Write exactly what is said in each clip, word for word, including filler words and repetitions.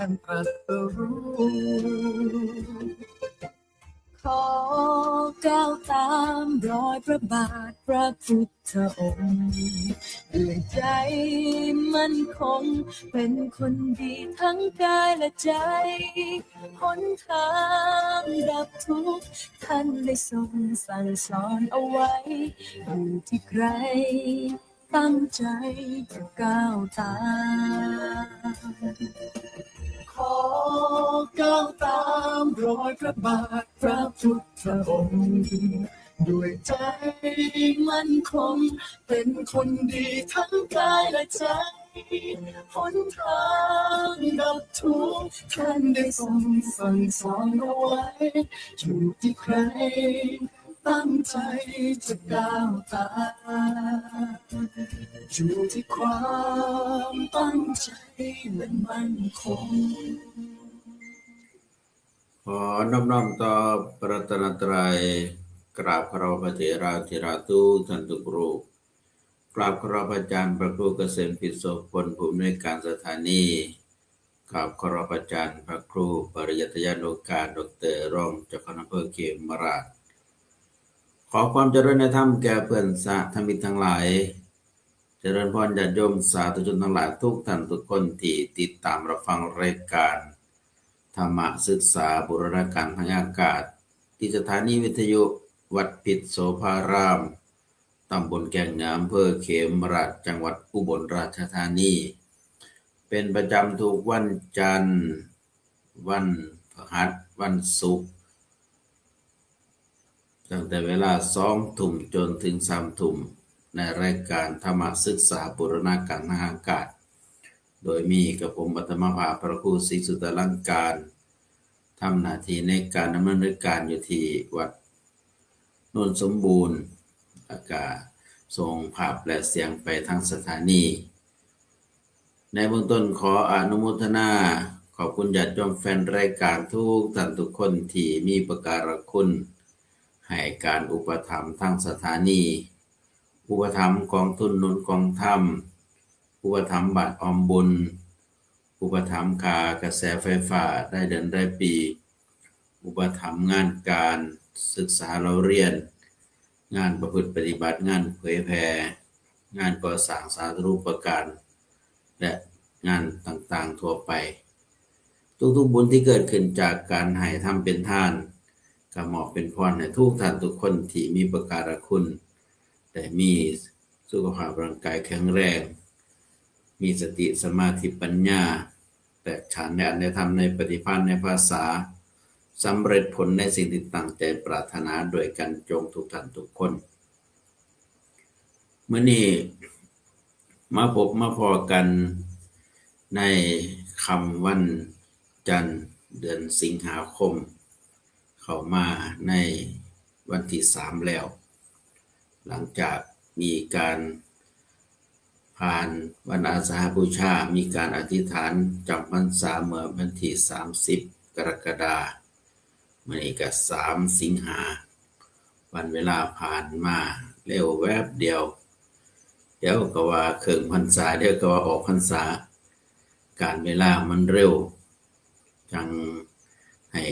ท่านตรัสรู้ ขอก้าวตามรอยพระบาทพระพุทธองค์ ด้วยใจมั่นคง เป็นคนดีทั้งกายและใจ หนทางดับทุกข์ ท่านได้ทรงสั่งสอนเอาไว้ อยู่ที่ใคร ตั้งใจจะก้าวตาม ขอก้าวตามรอยพระบาทพระพุทธองค์ ด้วยใจมั่นคง เป็นคนดีทั้งกายและใจ หนทางดับทุกข์ ท่านได้ทรงสั่งสอนเอาไว้ อยู่ที่ใคร ตั้งใจจะก้าวตาม อยู่ที่ความตั้งใจและมั่นคง ขอน้อมน้อมต่อพระรัตนตรัย กราบเคารพพระเถราธิราชทุกท่านทุกรูป กราบเคารพอาจารย์พระครูเกษมพิโสพล ผู้อำนวยการสถานี กราบเคารพอาจารย์พระครูปริยัติยานุการ ดอกเตอร์ รองเจ้าคณะอำเภอเขมราช ขอความเจริญในธรรมแก่เพื่อนสาธมิกทั้งหลาย เจริญพรญาติโยมสาธุชนทั้งหลายทุกท่านทุกคนที่ติดตามรับฟังรายการธรรมศึกษาบูรณาการทางอากาศ ที่สถานีวิทยุวัดพิษโสภาราม ตำบลแก่งเหนือ อำเภอเขมราช จังหวัดอุบลราชธานี เป็นประจำทุกวันจันทร์ วันพฤหัส วันศุกร์ ตั้งแต่เวลาสองทุ่มจนถึงสามทุ่ม ในรายการธรรมศึกษาบูรณาการทางอากาศ โดยมีกับผมอาตมาภาพพระครูศรีสุตลังการ ทำหน้าที่ในการดำเนินรายการอยู่ที่วัดโนนสมบูรณ์ แล้วก็ส่งภาพและเสียงไปทางสถานี ในเบื้องต้นขออนุโมทนา ขอบคุณญาติโยมแฟนรายการทุกท่านทุกคนที่มีอุปการะคุณ ให้การอุปถัมภ์ทางสถานี อุปถัมภ์กองทุนหนุนกองธรรม อุปถัมภ์บาทออมบุญ อุปถัมภ์ค่ากระแสไฟฟ้าได้เดือนได้ปี อุปถัมภ์งานการศึกษาเล่าเรียน งานประพฤติปฏิบัติ งานเผยแผ่ งานก่อสร้างสาธารณูปการ และงานต่างๆทั่วไป ทุกๆบุญที่เกิดขึ้นจากการให้ทำเป็นทาน ก็มอบเป็นพรให้ทุกท่านทุกคนที่มีอุปการะคุณ ได้มีสุขภาพร่างกายแข็งแรง มีสติสมาธิปัญญา แตกฉานในอันในธรรมในปฏิภาณในภาษา สำเร็จผลในสิ่งที่ตั้งใจปรารถนาด้วยกันจงทุกท่านทุกคน มื้อนี้มาพบมาพ้อกันในค่ำวันจันทร์ เดือนสิงหาคม เข้ามาในวันที่สามแล้ว หลังจากมีการผ่านวันอาสาฬหบูชา มีการอธิษฐานจำพรรษาเมื่อวันที่สามสิบกรกฎาคม มื้อนี้ก็สามสิงหา วันเวลาผ่านมาเร็วแวบเดียว เดี๋ยวก็ว่าเคิ่งพรรษา เดี๋ยวก็ว่าออกพรรษา กาลเวลามันเร็ว จั่งให้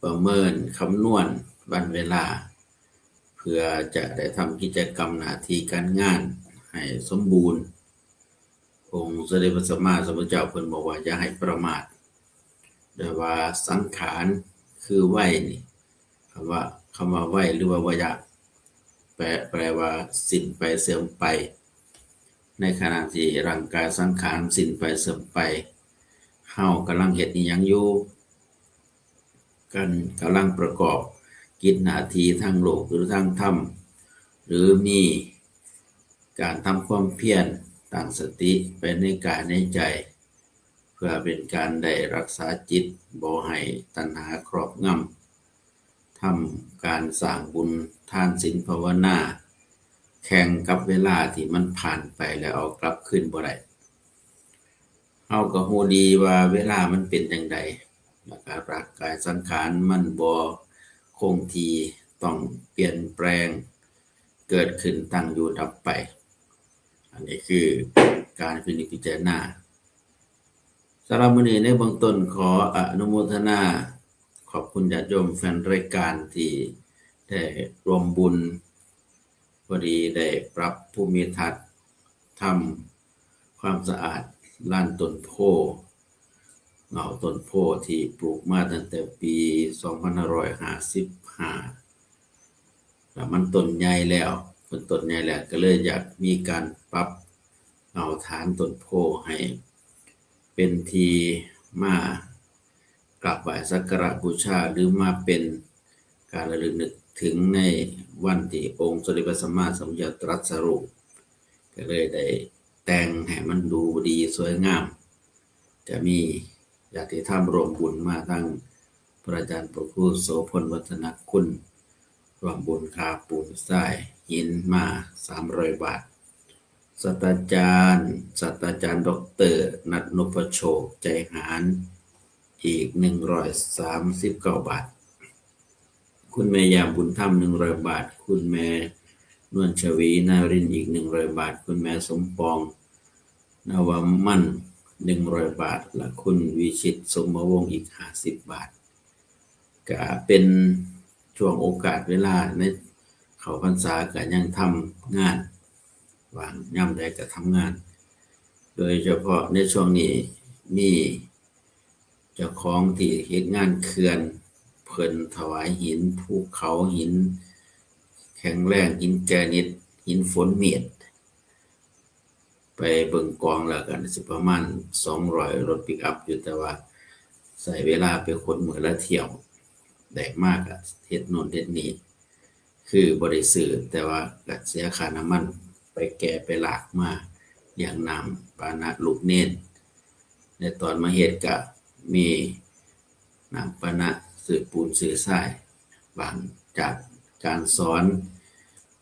ประเมินคำนวณวันเวลา เพื่อจะได้ทำกิจกรรมหน้าที่การงานให้สมบูรณ์ องค์สมเด็จพระสัมมาสัมพุทธเจ้าเพิ่นบอกว่าอย่าให้ประมาท โดยว่าสังขารคือวัยนี่ คำว่า คำว่าวัยหรือว่าวยะ แปล แปลว่าสิ้นไปเสื่อมไป ในขณะที่ร่างกายสังขารสิ้นไปเสื่อมไป เฮากำลังเฮ็ดอิหยังอยู่ กันกำลังประกอบกิจหน้าที่ทางโลกหรือทางธรรม หรือมีการทำความเพียรตั้งสติไปในกายในใจ เพื่อเป็นการได้รักษาจิตบ่ให้ตัณหาครอบงำ ทำการสร้างบุญทานศีลภาวนา แข่งกับเวลาที่มันผ่านไปแล้วเอากลับคืนบ่ได้ เฮาก็ฮู้ดีว่าเวลามันเป็นจั่งใด แล้วก็ร่างกายสังขารมันบ่คงที่ ต้องเปลี่ยนแปลง เกิดขึ้นตั้งอยู่ดับไป อันนี้คือการพินิจพิจารณา ตารางมื้อนี้ในเบื้องต้นขออนุโมทนา ขอบคุณญาติโยมแฟนรายการที่ได้ร่วมบุญ พอดีได้ปรับภูมิทัศน์ ทำความสะอาดลานต้นโพธิ์ เงาต้นโพธิ์ที่ปลูกมาตั้งแต่ปี สองพันห้าร้อยห้าสิบห้า แล้วมันต้นใหญ่แล้ว เป็นต้นใหญ่แล้วก็เลยอยากมีการปรับเงาฐานต้นโพธิ์ให้เป็นที่มากราบไหว้สักการะบูชา หรือมาเป็นการระลึกนึกถึงในวันที่องค์สมเด็จพระสัมมาสัมพุทธเจ้าตรัสรู้ ก็เลยได้แต่งให้มันดูดีสวยงาม จะมีญาติธรรมร่วมบุญมาทั้งพระอาจารย์พระครูโสพลวัฒนคุณ ร่วมบุญค่าปูนทรายหินมา สามร้อย บาท ศาสตราจารย์ ศาสตราจารย์ดอกเตอร์ นัทนพโชค ใจหาร อีก หนึ่งร้อยสามสิบเก้า บาท คุณแม่ยามบุญธรรม หนึ่งร้อย บาท คุณแม่นวลชวี นารินทร์ อีก หนึ่งร้อย บาท คุณแม่สมปอง นวมัน หนึ่งร้อย บาท และคุณวิชิต สมวงศ์ อีก ห้าสิบ บาท ก็เป็นช่วงโอกาสเวลาในเข้าพรรษาก็ยังทำงาน ว่างยามใดก็ทำงาน โดยเฉพาะในช่วงนี้มีเจ้าของที่เฮ็ดงานเขื่อน เพิ่นถวายหินภูเขา หินแข็งแรง หินแกรนิต หินฝนเม็ด ไปเบิ่งกองแล้วก็สิประมาณ สองร้อย รถปิกอัพอยู่ แต่ว่าใช้เวลาไปขนมื้อละเที่ยว ได้มากก็เฮ็ดโน่นเฮ็ดนี่ คือบ่ได้ซื้อ แต่ว่าก็เสียค่าน้ำมัน ไปแก่ไปลากมาเลี้ยงน้ำปานะลูกเณร ในตอนมาเฮ็ดก็มีน้ำปานะ ซื้อปูนซื้อทราย บางจากการสอน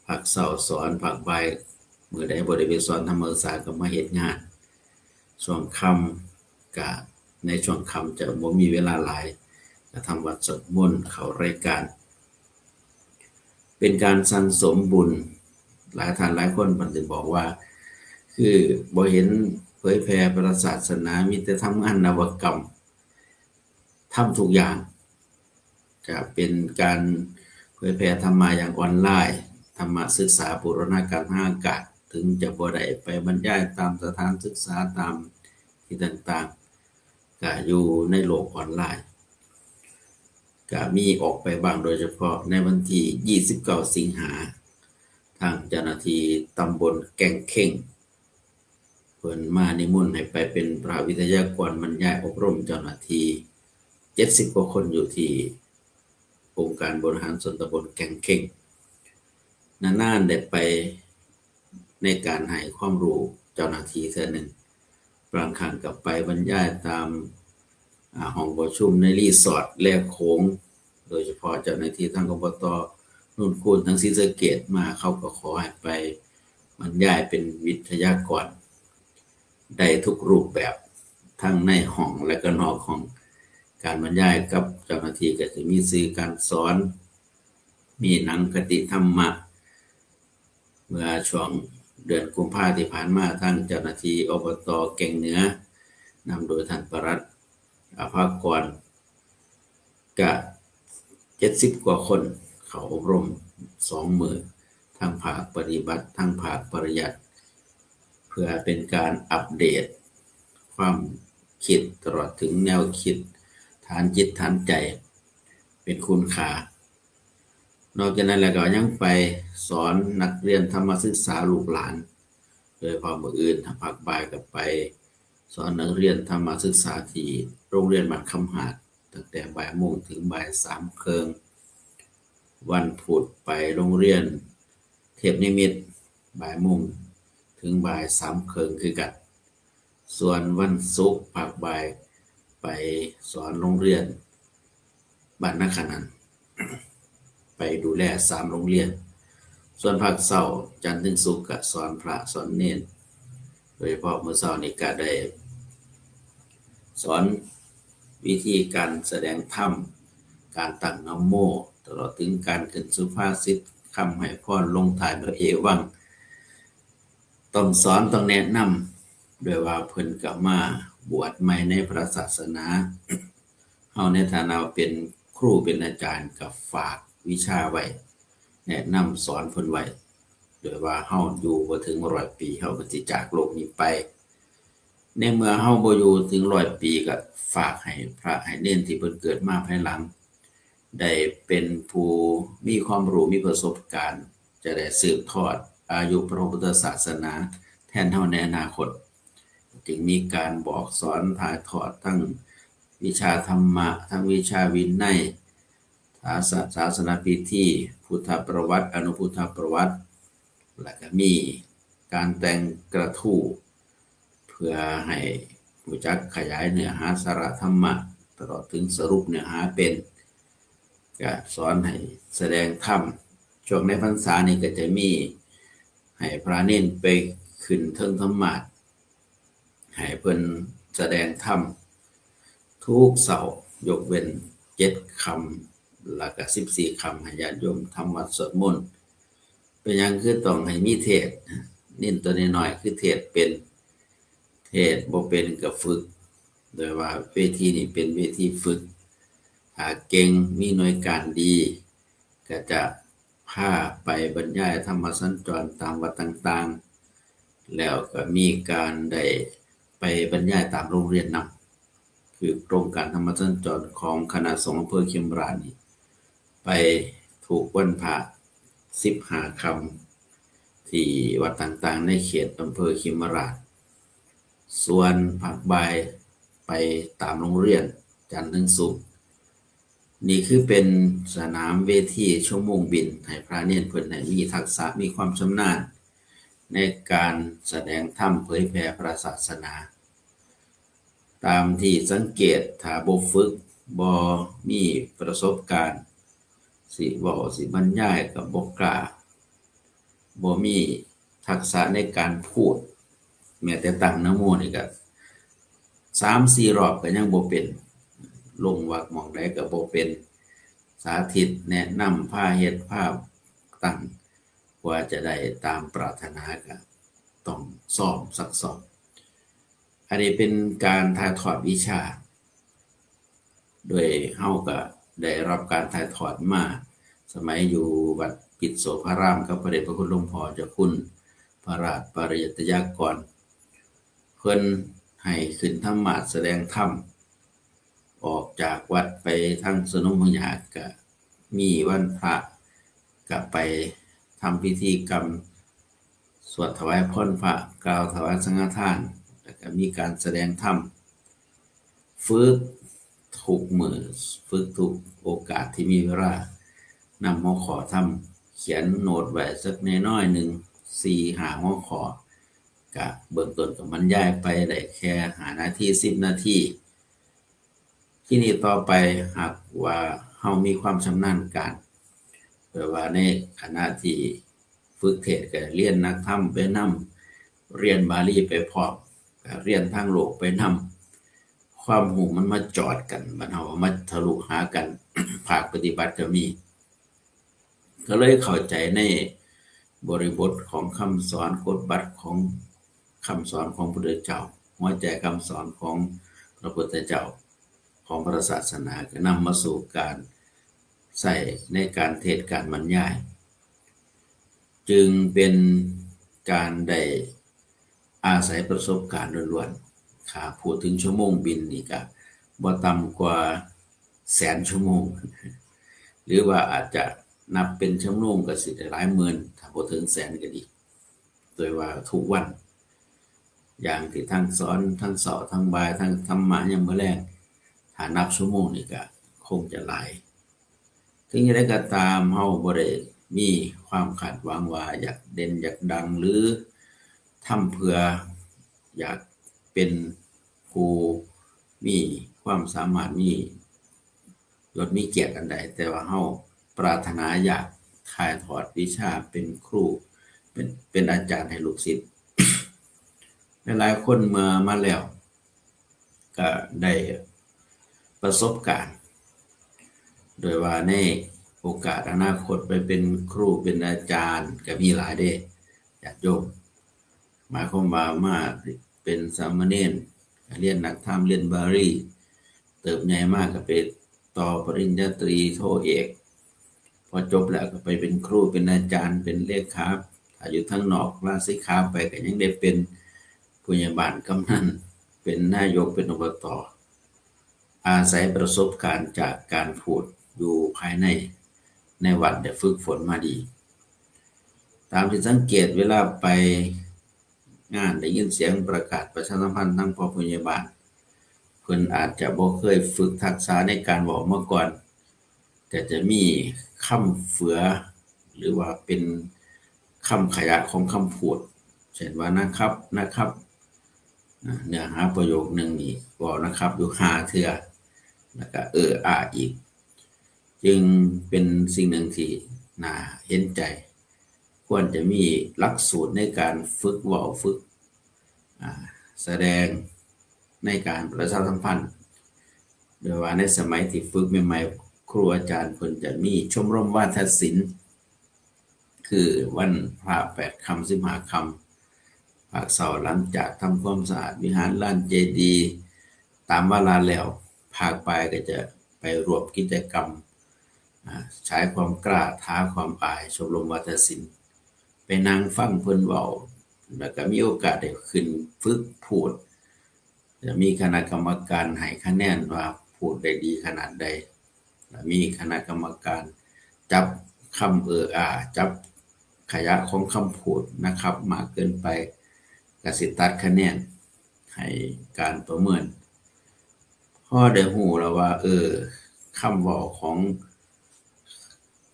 ภาคเช้าสอน ภาคบ่าย มื้อใดบ่ได้ไปสอนธรรมศึกษาก็มาเฮ็ดงาน ช่วงค่ำก็ ในช่วงค่ำจะบ่มีเวลาหลาย ก็ทำวัตรสวดมนต์ เข้ารายการ เป็นการสั่งสมบุญ หลายท่านหลายคนเพิ่นสิบอกว่า คือบ่เห็นเผยแผ่พระศาสนา มีแต่ทำงานนวกรรม ทำทุกอย่าง จะเป็นการเผยแผ่ธรรมะอย่างออนไลน์ ธรรมศึกษาบูรณาการทางอากาศ ถึงจะบ่ได้ไปบรรยายตามสถานศึกษา ตามที่ต่างๆ ก็อยู่ในโลกออนไลน์ ก็มีออกไปบ้าง โดยเฉพาะในวันที่ ยี่สิบเก้า สิงหา ทางเจ้าหน้าที่ตำบลแก่งเข่ง เพิ่นมานิมนต์ให้ไปเป็นพระวิทยากรบรรยายอบรมเจ้าหน้าที่ เจ็ดสิบ กว่าคนอยู่ที่องค์การบริหารส่วนตำบลแก่งเข่ง นานๆได้ไปในการให้ความรู้เจ้าหน้าที่เทื่อหนึ่ง บางครั้งก็ไปบรรยายตาม อ่า ห้องประชุมในรีสอร์ทแลโขง โดยเฉพาะเจ้าหน้าที่ทาง อบต โนนคูน ทางศรีสะเกษมา เขาก็ขอให้ไปบรรยายเป็นวิทยากร ได้ทุกรูปแบบ ทั้งในห้องและก็นอกห้อง การบรรยายกับเจ้าหน้าที่ก็จะมีสื่อการสอน มีหนังคติธรรมะ เมื่อช่วงเดือนกุมภาที่ผ่านมา ทางเจ้าหน้าที่ อบต แก่งเหนือ นำโดยท่านปลัด อภากร ก็ เจ็ดสิบ กว่าคน เข้าอบรม สอง มื้อ ทั้งภาคปฏิบัติ ทั้งภาคปริยัติ เพื่อเป็นการอัปเดตความคิด ตลอดถึงแนวคิด ฐานจิตฐานใจ เป็นคุณค่า นอกจากนั้นแล้วก็ยังไปสอนนักเรียนธรรมศึกษาลูกหลาน โดยเฉพาะมื้ออื่น ถ้าภาคบ่ายก็ไปสอนนักเรียนธรรมศึกษาที่โรงเรียนบ้านคำหาด ตั้งแต่บ่ายโมงถึงบ่ายสามครึ่ง วันพุธไปโรงเรียนเทพนิมิตร บ่ายโมงถึงบ่ายสามครึ่งคือกัน ส่วนวันศุกร์ภาคบ่ายไปสอนโรงเรียนบ้านนาขนัน ไปดูแลสามโรงเรียน ส่วนภาคเช้าจันทร์ถึงศุกร์ก็สอนพระสอนเณร โดยเฉพาะมื้อเช้านี้ก็ได้สอนวิธีการแสดงธรรม การตั้งนะโม ตลอดถึงการขึ้นสุภาษิต คำให้พรลงท้ายด้วยเอวัง ต้องสอนต้องแนะนำ ด้วยว่าเพิ่นก็มา บวชใหม่ในพระศาสนา เฮาในฐานะเป็นครูเป็นอาจารย์ก็ฝากวิชาไว้ แนะนำสอนเพิ่นไว้ โดยว่าเฮาอยู่บ่ถึงร้อยปี เฮาก็สิจากโลกนี้ไป ในเมื่อเฮาบ่อยู่ถึงร้อยปี ก็ฝากให้พระให้เณรที่เพิ่นเกิดมาภายหลัง ได้เป็นผู้มีความรู้มีประสบการณ์ จะได้สืบทอดอายุพระพุทธศาสนาแทนเฮาในอนาคต จึงมีการบอกสอนถ่ายทอดทั้งวิชาธรรมะ ทั้งวิชาวินัย ศาส- ศาสนพิธี พุทธประวัติ อนุพุทธประวัติ แล้วก็มีการแต่งกระทู้ เพื่อให้รู้จักขยายเนื้อหาสาระธรรมะ ตลอดถึงสรุปเนื้อหาเป็น ก็สอนให้แสดงธรรม ช่วงในพรรษานี่ก็จะมีให้พระเณรไปขึ้นเทิงธรรมาสน์ ให้เพิ่นแสดงธรรมทุกเสาร์ ยกเว้นเจ็ดค่ำ แล้วก็สิบสี่ค่ำ ให้ญาติโยมทำวัตรสวดมนต์ เป็นหยังคือต้องให้มีเทศน์ เณรตัวน้อยๆ คือเทศน์เป็น เทศน์บ่เป็นก็ฝึก โดยว่าเวทีนี่เป็นเวทีฝึก ถ้าเก่งมีหน่วยการดี ก็จะพาไปบรรยายธรรมสัญจรตามวัดต่างๆ แล้วก็มีการได้ไปบรรยายตามโรงเรียนนำ คือโครงการธรรมสัญจรของคณะสงฆ์อำเภอเขมราฐนี่ ไปทุกวันพระสิบห้าค่ำ ที่วัดต่างๆ ในเขตอำเภอเขมราฐ ส่วนภาคบ่ายไปตามโรงเรียนจันทร์ถึงศุกร์ นี่คือเป็นสนามเวทีชั่วโมงบิณ ให้พระเณรเพิ่นได้มีทักษะมีความชำนาญ ในการแสดงธรรมเผยแผ่พระศาสนา ตามที่สังเกต ถ้าบ่ฝึก บ่มีประสบการณ์ สิเว้าสิบรรยายก็บ่กล้า บ่มีทักษะในการพูด แม้แต่ตั้งนะโมนี่ก็สามสี่รอบก็ยังบ่เป็น ลงวรรคหม่องใดก็บ่เป็น สาธิตแนะนำ พาเฮ็ด พาตั้ง กว่าจะได้ตามปรารถนาก็ต้องซ้อมซักซ้อม อันนี้เป็นการถ่ายทอดวิชา โดยเฮาก็ได้รับการถ่ายทอดมา สมัยอยู่วัดปิดโสภารามกับพระเดชพระคุณหลวงพ่อเจ้าคุณพระราชปริยัติยากร เพิ่นให้ขึ้นธรรมาสน์แสดงธรรม ออกจากวัดไปทางสนมพญาก็มีวันพระ ก็ไปทำพิธีกรรม สวดถวายพรพระ กล่าวถวายสังฆทาน แล้วก็มีการแสดงธรรม ฝึกทุกมื้อ ฝึกทุกโอกาสที่มีเวลา นำหัวข้อธรรม เขียนโน้ตไว้สักน้อยๆหนึ่ง สี่ห้าหัวข้อ ก็เบื้องต้นก็บรรยายไปได้แค่ห้านาที สิบนาที ทีนี้ต่อไปหากว่าเฮามีความชำนาญการ แปลว่าในขณะที่ฝึกเทศน์ก็เรียนนักธรรมไปนำ เรียนบาลีไปพร้อม ก็เรียนทางโลกไปนำ ความรู้มันมาจอดกัน บัดเฮามาทะลุหากัน ภาคปฏิบัติก็มี ก็เลยเข้าใจในบริบทของคำสอน กฎบัตรของคำสอนของพระพุทธเจ้า หัวใจคำสอนของพระพุทธเจ้า ของพระศาสนา ก็นำมาสู่การใช้ในการเทศน์การบรรยาย จึงเป็นการได้อาศัยประสบการณ์ล้วนๆ ถ้าพูดถึงชั่วโมงบิณนี่ก็บ่ต่ำกว่าแสนชั่วโมง หรือว่าอาจจะนับเป็นชั่วโมงก็สิได้หลายหมื่น ถ้าบ่ถึงแสนก็ดี โดยว่าทุกวัน อย่างที่ทั้งสอน ทั้งเช้า ทั้งบ่าย ทั้งธรรมะยามมื้อแลง ถ้านับชั่วโมงนี่ก็คงจะหลาย ถึงอย่างไรก็ตาม เฮาบ่ได้มีความคาดหวังว่าอยากเด่นอยากดัง หรือทำเพื่ออยากเป็นผู้มีความสามารถ มียศมีเกียรติอันใด แต่ว่าเฮาปรารถนาอยากถ่ายทอดวิชาเป็นครู เป็น เป็นอาจารย์ให้ลูกศิษย์ หลายๆคนเมื่อมาแล้ว ก็ได้ประสบการณ์ โดยว่าในโอกาสอนาคตไปเป็นครูเป็นอาจารย์ก็มีหลายเด้ ญาติโยม หมายความว่ามาเป็นสามเณร เรียนนักธรรม เรียนบาลี เติบใหญ่มากก็ไปต่อปริญญาตรีโทเอก พอจบแล้วก็ไปเป็นครู เป็นอาจารย์ เป็นเลขา ถ้าอยู่ทางนอกลาสิกขาไปก็ยังได้เป็นผู้ใหญ่บ้าน กำนัน เป็นนายก เป็น อบต. อาศัยประสบการณ์จากการพูดอยู่ภายใน ในวัดได้ฝึกฝนมาดี ตามที่สังเกตเวลาไปงานได้ยินเสียงประกาศประชาสัมพันธ์ทั้งพ่อผู้ใหญ่บ้าน เพิ่นอาจจะบ่เคยฝึกทักษะในการเว้ามาก่อน แต่จะมีคำเฟือ หรือว่าเป็นคำขยะของคำพูด เช่นว่านะครับ นะครับ อ่า เนื้อหาประโยคหนึ่งนี่เว้านะครับอยู่ห้าเทื่อ แล้วก็เอออาอีก จึงเป็นสิ่งหนึ่งที่น่าเห็นใจ ควรจะมีหลักสูตรในการฝึกเว้า ฝึก อ่า แสดงในการประชาสัมพันธ์ โดยว่าในสมัยที่ฝึกใหม่ๆ ครูอาจารย์เพิ่นจะมีชมรมวาทศิลป์ คือวันพระแปดค่ำ สิบห้าค่ำ ภาคเช้าหลังจากทำความสะอาดวิหารลานเจดีย์ตามวาระแล้ว ภาคบ่ายก็จะไปร่วมกิจกรรม อ่า ฉายความกล้า ท้าความอาย ชมรมวาทศิลป์ ไปนั่งฟังเพิ่นเว้า แล้วก็มีโอกาสได้ขึ้นฝึกพูด จะมีคณะกรรมการให้คะแนนว่าพูดได้ดีขนาดใด และมีคณะกรรมการจับคำเอออา จับขยะของคำพูดนะครับ มากเกินไป ก็สิตัดคะแนนให้การประเมิน พอได้รู้แล้วว่า เออ คำเว้าของ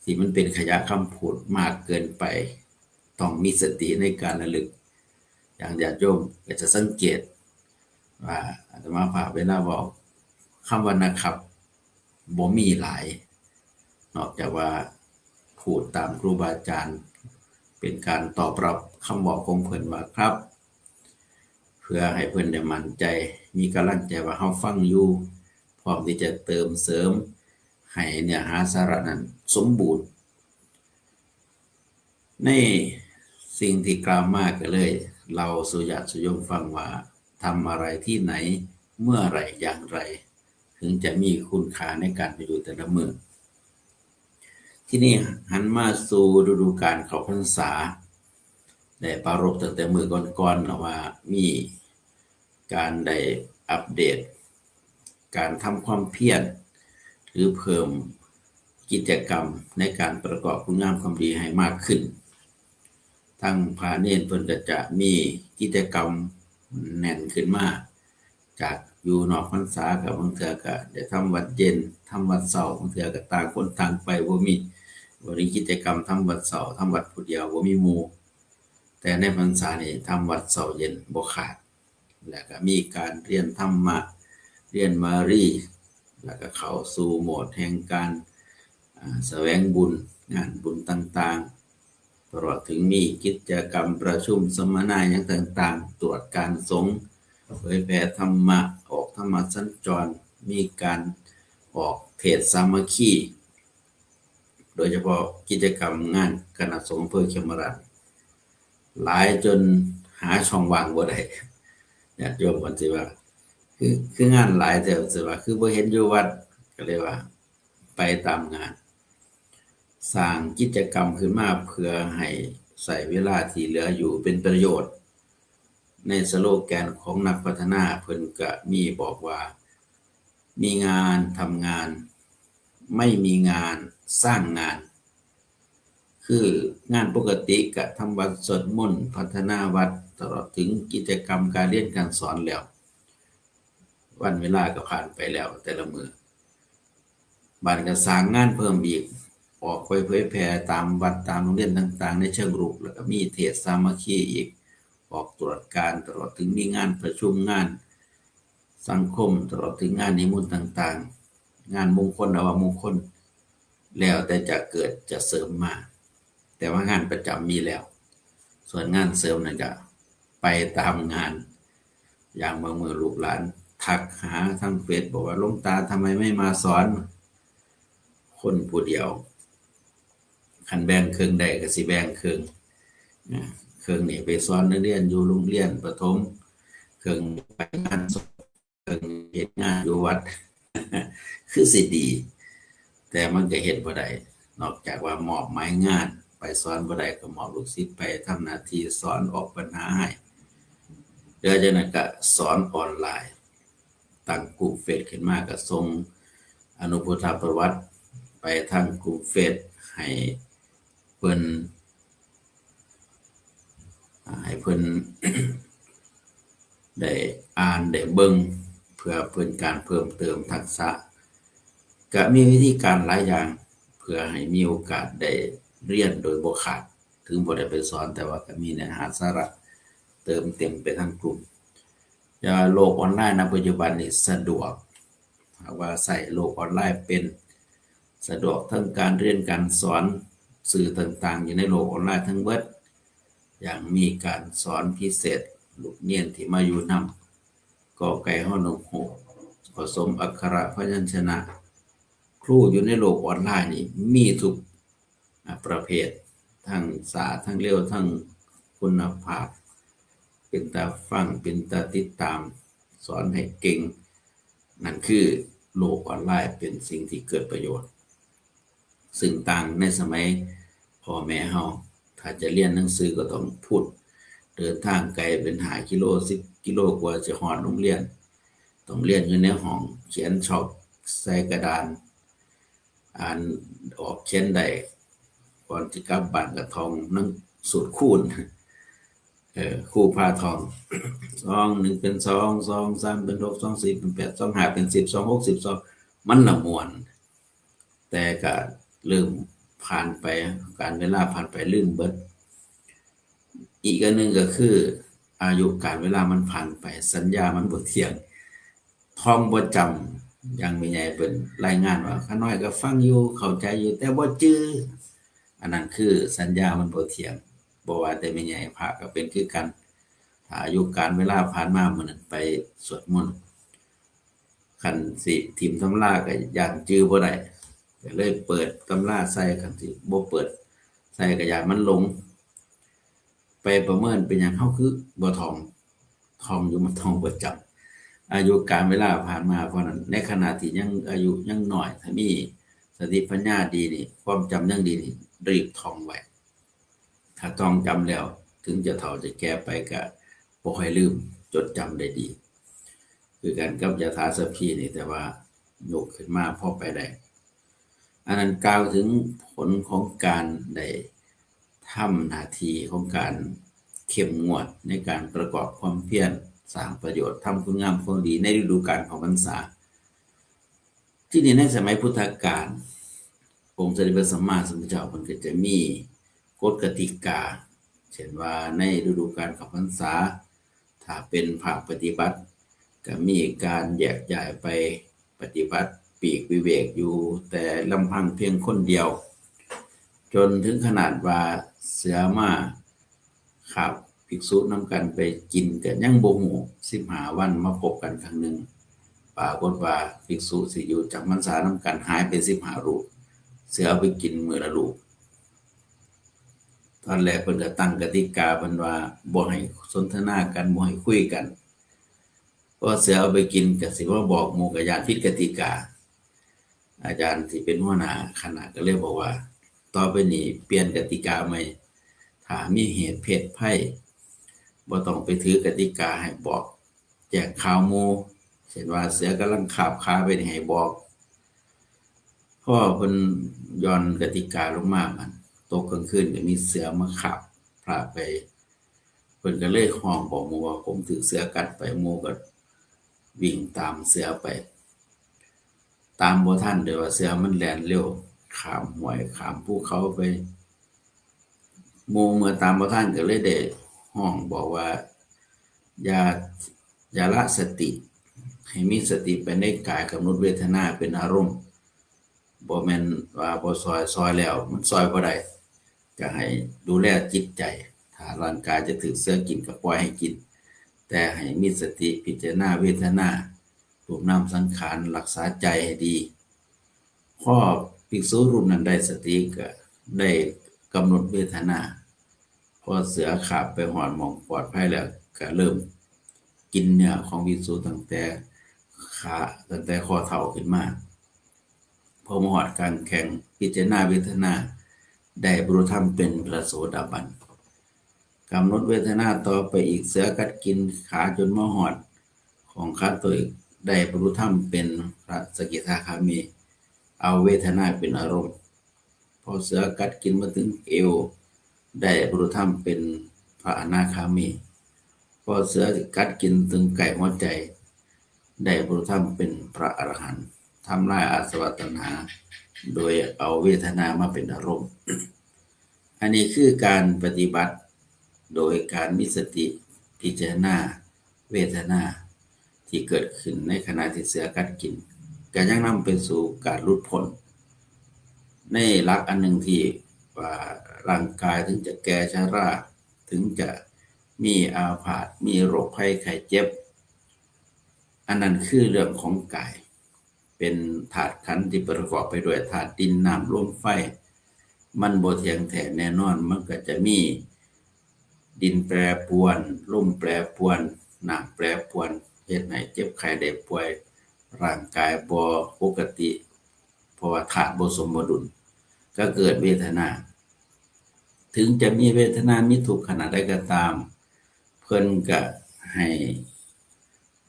ที่มันเป็นขยะคำพูดมากเกินไป ต้องมีสติในการระลึก อย่างญาติโยมก็จะสังเกตว่าอาตมาภาพเวลาเว้า คำว่านะครับ บ่มีหลาย นอกจากว่าพูดตามครูบาอาจารย์ เป็นการตอบรับคำเว้าของเพิ่นว่าครับ เพื่อให้เพิ่นได้มั่นใจ มีกำลังใจว่าเฮาฟังอยู่ พร้อมที่จะเติมเสริมให้เนื้อหาสาระนั้นสมบูรณ์ ในสิ่งที่กล่าวมาก็เลยเล่าสู่ญาติสู่โยมฟังว่า ทำอะไรที่ไหน เมื่อไหร่ อย่างไร ถึงจะมีคุณค่าในการไปอยู่แต่ละมื้อ ทีนี้หันมาสู่ฤดูกาลเข้าพรรษา ได้ปรารภตั้งแต่มื้อก่อนๆ แล้วว่ามีการได้อัปเดต การทำความเพียร หรือเพิ่มกิจกรรมในการประกอบคุณงามความดีให้มากขึ้น ทั้งพระเณรเพิ่นก็จะมีกิจกรรมแน่นขึ้นมา จากอยู่นอกพรรษาก็บางเทื่อก็ได้ทำวัดเย็น ทำวัดเช้า บางเทื่อก็ต่างคนต่างไป บ่มี บ่มีกิจกรรมทำวัดเช้า ทำวัดผู้เดียว บ่มีหมู่ แต่ในพรรษานี่ทำวัดเช้าเย็นบ่ขาด แล้วก็มีการเรียนธรรมะ เรียนบาลี แล้วก็เข้าสู่โหมดแห่งการ อ่า แสวงบุญ งานบุญต่างๆ ตลอดถึงมีกิจกรรมประชุมสัมมนาหยังต่างๆ ตรวจการสงฆ์ เผยแผ่ธรรมะ ออกธรรมสัญจร มีการออกเทศน์สามัคคี โดยเฉพาะกิจกรรมงานคณะสงฆ์อำเภอเขมราฐ หลายจนหาช่องว่างบ่ได้ ญาติโยมเพิ่นสิว่า คือ คืองานหลายแท้ สิว่า คือบ่เห็นอยู่วัด ก็เลยว่า ไปตามงาน สร้างกิจกรรมขึ้นมาเพื่อให้ใช้เวลาที่เหลืออยู่เป็นประโยชน์ ในสโลแกนของนักพัฒนาเพิ่นก็มีบอกว่า มีงานทำงาน ไม่มีงานสร้างงาน คืองานปกติก็ทำวัดสวดมนต์ พัฒนาวัด ตลอดถึงกิจกรรมการเรียนการสอนแล้ว วันเวลาก็ผ่านไปแล้วแต่ละมื้อ บัดนี้ก็สร้างงานเพิ่มอีก ออกไปเผยแผ่ตามวัดตามโรงเรียนต่างๆ ในเชิงรุก แล้วก็มีเทศน์สามัคคีอีก ออกตรวจการ ตลอดถึงมีงานประชุมงานสังคม ตลอดถึงงานนิมนต์ต่างๆ งานมงคล อวมงคล แล้วแต่จะเกิดจะเสริมมา แต่ว่างานประจำมีแล้ว ส่วนงานเสริมนั่นก็ไปตามงาน อย่างบางมื้อลูกหลานทักหาทางเฟซบอกว่า "หลวงตาทำไมไม่มาสอน?" คนผู้เดียว คันแบ่งครึ่งได้ก็สิแบ่งครึ่ง นะ ครึ่งนี่ไปสอนนักเรียนอยู่โรงเรียนประถม ครึ่งไปงานศพ เฮ็ดงานอยู่วัด คือสิดี แต่มันก็เฮ็ดบ่ได้ นอกจากว่ามอบหมายงาน ไปสอนบ่ได้ก็มอบลูกศิษย์ไปทำหน้าที่สอนออกปัญหาให้ เดี๋ยวจากนั้นก็สอนออนไลน์ ตั้งกลุ่มเฟซขึ้นมาก็ส่งอนุพุทธประวัติไปทางกลุ่มเฟซให้เพิ่น อ่า ให้เพิ่น ได้อ่านได้เบิ่ง เพื่อเป็นการเพิ่มเติมทักษะ ก็มีวิธีการหลายอย่าง เพื่อให้มีโอกาสได้เรียนโดยบ่ขาด ถึงบ่ได้ไปสอน แต่ว่าก็มีเนื้อหาสาระเติมเต็มไปทั้งกลุ่ม แต่ว่าโลกออนไลน์ณปัจจุบันนี่สะดวก หากว่าใช้โลกออนไลน์เป็น สะดวกทั้งการเรียนการสอน สื่อต่างๆ อยู่ในโลกออนไลน์ทั้งเบิด อย่างมีการสอนพิเศษ ลูกเรียนที่มาอยู่นำ ก.ไก่ ฮอ นกฮูก ผสมอักขระพยัญชนะ ครูอยู่ในโลกออนไลน์นี่มีทุก อ่า ประเภท ทั้งช้า ทั้งเร็ว ทั้งคุณภาพ เป็นตาฟัง เป็นตาติดตาม สอนให้เก่ง นั่นคือโลกออนไลน์เป็นสิ่งที่เกิดประโยชน์ ซึ่งต่างในสมัยพ่อแม่เฮา ถ้าจะเรียนหนังสือก็ต้องพุด เดินทางไกลเป็นห้ากิโล สิบกิโล กว่าจะฮอดโรงเรียน ต้องเรียนอยู่ในห้อง เขียนช็อกใส่กระดาน อ่านออกเขียนได้ ก่อนสิกลับบ้านก็ท่องหนังสูตรคูณ เออ ครูพาท่อง สองหนึ่งเป็นสอง สองสามเป็นหก สองสี่เป็นแปด สองห้าเป็นสิบ สองหกสิบสอง มันละม่วน แต่ก็เริ่มผ่านไป กาลเวลาผ่านไปลืมเบิด อีกอันหนึ่งก็คือ อายุกาลเวลามันผ่านไป สัญญามันบ่เที่ยง ท่องบ่จำ อย่างแม่ใหญ่เพิ่นรายงานว่า ข้าน้อยก็ฟังอยู่ เข้าใจอยู่ แต่บ่จื่อ อันนั้นคือสัญญามันบ่เที่ยง บ่ว่าแต่แม่ใหญ่ พระก็เป็นคือกัน ถ้าอายุกาลเวลาผ่านมา มื้อนั้นไปสวดมนต์ คันสิถิ่มตำราก็ย้านจื่อบ่ได้ ก็เลยเปิดตำราใส่ คันสิบ่เปิดใส่ก็ย้านมันหลง ไปประเมินเป็นหยังเฮาคือบ่ท่อง ท่องอยู่ มันท่องบ่จำ อายุกาลเวลาผ่านมา เพราะนั้นในขณะที่ยังอายุยังน้อย ถ้ามีสติปัญญาดีนี่ ความจำยังดีนี่ รีบท่องไว้ ถ้าท่องจำแล้ว ถึงจะเฒ่าจะแก่ไปก็บ่ค่อยลืม จดจำได้ดี คือกันกับยถาสัพพีนี่ แต่ว่ายกขึ้นมาพอไปได้ อันนั้นกล่าวถึงผลของการได้ทำหน้าที่ของการเข้มงวดในการประกอบความเพียรสร้างประโยชน์ ทำคุณงามความดีในฤดูกาลเข้าพรรษา ที่นี่ในสมัยพุทธกาล องค์สมเด็จพระสัมมาสัมพุทธเจ้าเพิ่นก็จะมีกฎกติกา เช่นว่าในฤดูกาลเข้าพรรษา ถ้าเป็นภาคปฏิบัติ ก็มีการแยกย้ายไปปฏิบัติปีกวิเวกอยู่แต่ลำพังเพียงคนเดียว จนถึงขนาดว่าเสือมาคาบภิกษุนำกันไปกินก็ยังบ่ฮู้ สิบห้าวันมาพบกันครั้งหนึ่ง ปรากฏว่าภิกษุสิอยู่จำพรรษานำกันหายไปสิบห้ารูป เสือเอาไปกินมื้อละลูก ตอนแรกเพิ่นก็ตั้งกติกาเพิ่นว่าบ่ให้สนทนากัน บ่ให้คุยกัน เพราะเสือเอาไปกินก็สิมาบอกหมู่ก็ย้านผิดกติกา อาจารย์ที่เป็นหัวหน้าคณะก็เลยบอกว่า ต่อไปนี้เปลี่ยนกติกาใหม่ ถ้ามีเหตุเพศภัย บ่ต้องไปถือกติกาให้บอก แจ้งข่าวหมู่ เช่นว่าเสือกำลังคาบขาไปนี่ให้บอก พอเพิ่นหย่อนกติกาลงมา บัดตกกลางคืนก็มีเสือมาคาบพระไป เพิ่นก็เลยฮ้องบอกหมู่ว่า ผมถืกเสือกัดไป หมู่ก็วิ่งตามเสือไป ตามบ่ทัน แต่ว่าเสือมันแล่นเร็ว ข้ามห้วย ข้ามภูเขาไป หมู่เมื่อตามบ่ทันก็เลยได้ฮ้องบอกว่า อย่า อย่าละสติ ให้มีสติไปในกาย กำหนดเวทนาเป็นอารมณ์ บ่แม่นว่าบ่ซ่อย ซ่อยแล้วมันซ่อยบ่ได้ ก็ให้ดูแลจิตใจ ถ้าร่างกายจะถืกเสือกินก็ปล่อยให้กิน แต่ให้มีสติพิจารณาเวทนา รูปนามสังขาร รักษาใจให้ดี พอภิกษุรูปนั้นได้สติก็ได้กำหนดเวทนา พอเสือคาบไปฮอดหม่องปลอดภัยแล้ว ก็เริ่มกินเนื้อของภิกษุตั้งแต่ ขาตั้งแต่ข้อเท้าขึ้นมา พอมาฮอดกลางแข้ง พิจารณาเวทนา ได้บรรลุธรรมเป็นพระโสดาบัน กำหนดเวทนาต่อไปอีก เสือกัดกินขาจนมาฮอดของขาตัวอีก ได้บรรลุธรรมเป็นพระสกิทาคามี เอาเวทนาเป็นอารมณ์ พอเสือกัดกินมาถึงเอว ได้บรรลุธรรมเป็นพระอนาคามี พอเสือกัดกินถึงใกล้หัวใจ ได้บรรลุธรรมเป็นพระอรหันต์ ทำลายอาสวะตัณหา โดยเอาเวทนามาเป็นอารมณ์ อันนี้คือการปฏิบัติโดยการมีสติพิจารณาเวทนาที่เกิดขึ้นในขณะที่เสือกัดกิน ก็ยังนำไปสู่การหลุดพ้น ในหลักอันหนึ่งที่ว่าร่างกายถึงจะแก่ชรา ถึงจะมีอาพาธ มีโรคภัยไข้เจ็บ อันนั้นคือเรื่องของกาย เป็นธาตุขันธ์ที่ประกอบไปด้วยธาตุดิน น้ำ ลม ไฟ มันบ่เที่ยงแท้แน่นอน มันก็จะมีดินแปรปรวน ลมแปรปรวน น้ำแปรปรวน เฮ็ดให้เจ็บไข้ได้ป่วย ร่างกายบ่ปกติ เพราะว่าธาตุบ่สมดุล ก็เกิดเวทนา ถึงจะมีเวทนา มีทุกข์ขนาดใดก็ตาม เพิ่นก็ให้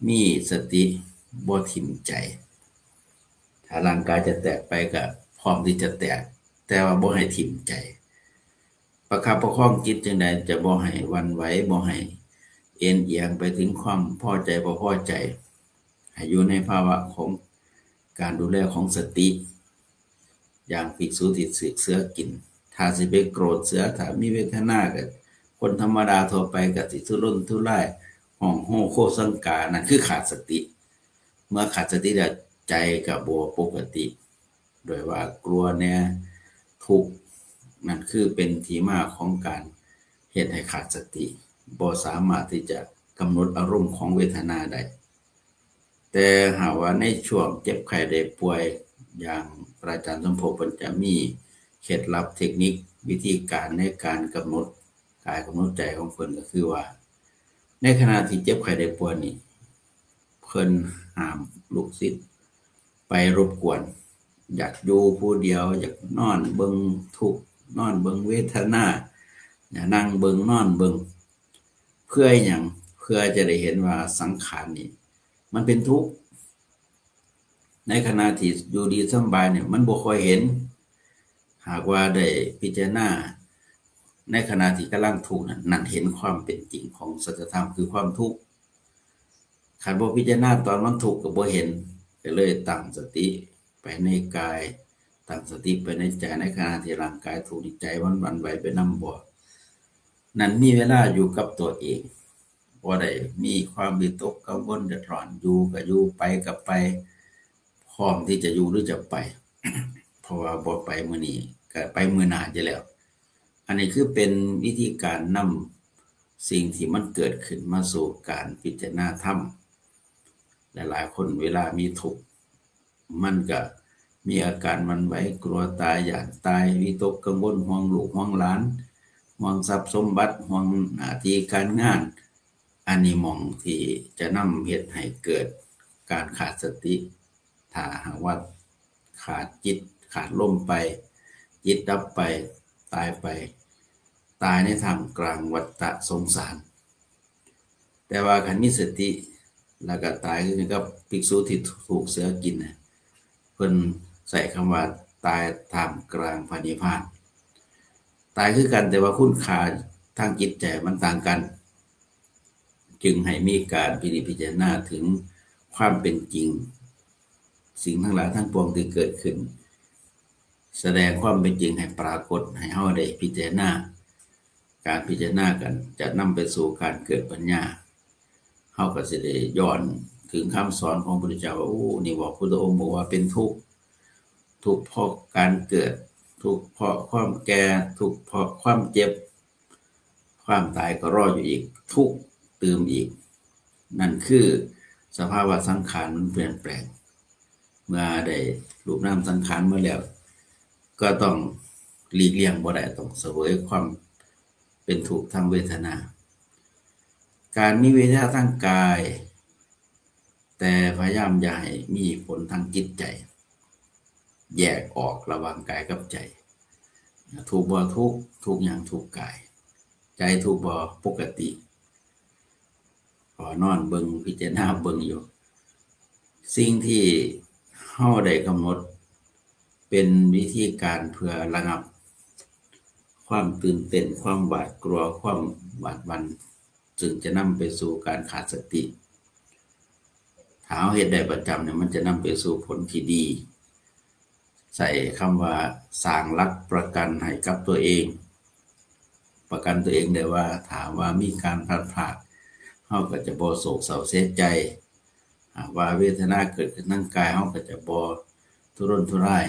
มีสติ บ่ถิ่มใจ ถ้าร่างกายจะแตกไปก็พร้อมที่จะแตก แต่ว่าบ่ให้ถิ่มใจ ประคับประคองจิตจั่งใดจะบ่ให้หวั่นไหว บ่ให้เอนเอียงไปถึงความพอใจบ่พอใจ ให้อยู่ในภาวะของการดูแลของสติ อย่างภิกษุที่ถูกเสือกิน ถ้าสิไปโกรธเสือ ถ้ามีเวทนาก็คนธรรมดาทั่วไปก็สิทุรนทุราย ฮ้องโฮโฮสังกา นั่นคือขาดสติ เมื่อขาดสติแล้วใจก็บ่ปกติ โดยว่ากลัวแน่ ทุกข์ นั่นคือเป็นที่มาของการเฮ็ดให้ขาดสติ บ่สามารถที่จะกำหนดอารมณ์ของเวทนาได้ แต่หากว่าในช่วงเจ็บไข้ได้ป่วย อย่างพระอาจารย์สมภพเพิ่นจะมีเคล็ดลับเทคนิควิธีการในการกำหนดกายกำหนดใจของเพิ่น ก็คือว่า ในขณะที่เจ็บไข้ได้ป่วยนี่ เพิ่นห้ามลูกศิษย์ไปรบกวน อยากอยู่ผู้เดียว อยากนอนเบิ่งทุกข์ นอนเบิ่งเวทนา อยากนั่งเบิ่ง นอนเบิ่ง เพื่อหยัง เพื่อจะได้เห็นว่าสังขารนี่มันเป็นทุกข์ ในขณะที่อยู่ดีสำบายเนี่ย มันบ่ค่อยเห็น หากว่าได้พิจารณาในขณะที่กำลังทุกข์นั่น นั่นเห็นความเป็นจริงของสัจธรรมคือความทุกข์ คันบ่พิจารณาตอนมันทุกข์ก็บ่เห็น ก็เลยตั้งสติไปในกาย ตั้งสติไปในใจ ในขณะที่ร่างกายทุกข์นี่ ใจมันหวั่นไหวไปนำบ่ นั่นมีเวลาอยู่กับตัวเอง บ่ได้มีความวิตกกังวลเดือดร้อน อยู่ก็อยู่ ไปก็ไป พร้อมที่จะอยู่หรือจะไป เพราะว่าบ่ไปมื้อนี้ก็ไปมื้อหน้าจะแล้ว อันนี้คือเป็นวิธีการนำสิ่งที่มันเกิดขึ้นมาสู่การพิจารณาธรรม หลายๆคนเวลามีทุกข์ มันก็มีอาการหวั่นไหว กลัวตาย ย้านตาย วิตกกังวล ห่วงลูกห่วงหลาน ห่วงทรัพย์สมบัติ ห่วงหน้าที่การงาน อันนี้หม่องที่จะนำเฮ็ดให้เกิดการขาดสติ ถ้าหากว่าขาดจิต ขาดลมไป จิตดับไป ตายไป ตายในท่ามกลางวัฏสงสาร แต่ว่าคันมีสติ แล้วก็ตายคือกับภิกษุที่ถูกเสือกินน่ะ เพิ่นใช้คำว่าตายท่ามกลางพระนิพพาน ตายคือกัน แต่ว่าคุณค่าทางจิตใจมันต่างกัน จึงให้มีการพินิจพิจารณาถึงความเป็นจริง สิ่งทั้งหลายทั้งปวงที่เกิดขึ้น แสดงความเป็นจริงให้ปรากฏให้เฮาได้พิจารณา การพิจารณากันจะนำไปสู่การเกิดปัญญา เฮาก็สิได้ย้อนถึงคำสอนของพระพุทธเจ้าว่า โอ้ นี่บอกพุทธองค์บอกว่าเป็นทุกข์ ทุกข์เพราะการเกิด ทุกข์เพราะความแก่ ทุกข์เพราะความเจ็บ ความตายก็รออยู่อีก ทุกข์ตื่มอีก นั่นคือสภาวะสังขารมันเปลี่ยนแปลง เมื่อได้รูปนามสังขารมาแล้ว ก็ต้องหลีกเลี่ยงบ่ได้ ต้องเสวยความเป็นทุกข์ทางเวทนา การมีเวทนาทางกาย แต่พยายามอย่าให้มีผลทางจิตใจ แยกออกระหว่างกายกับใจ ทุกข์บ่ทุกข์ ทุกข์หยัง ทุกข์กาย ใจทุกข์บ่ ปกติ ขอนอนเบิ่ง พิจารณาเบิ่งอยู่ สิ่งที่เฮาได้กำหนด เป็นวิธีการเพื่อระงับ ความตื่นเต้น ความหวาดกลัว ความหวาดหวั่น ซึ่งจะนำไปสู่การขาดสติ ถ้าเฮาเฮ็ดได้ประจำเนี่ย มันจะนำไปสู่ผลที่ดี ใช้คำว่าสร้างหลักประกันให้กับตัวเอง ประกันตัวเองได้ว่า ถ้าว่ามีการพลัดพราก เฮาก็จะบ่โศกเศร้าเสียใจ หากว่าเวทนาเกิดขึ้นทางกาย เฮาก็จะบ่ทุรนทุราย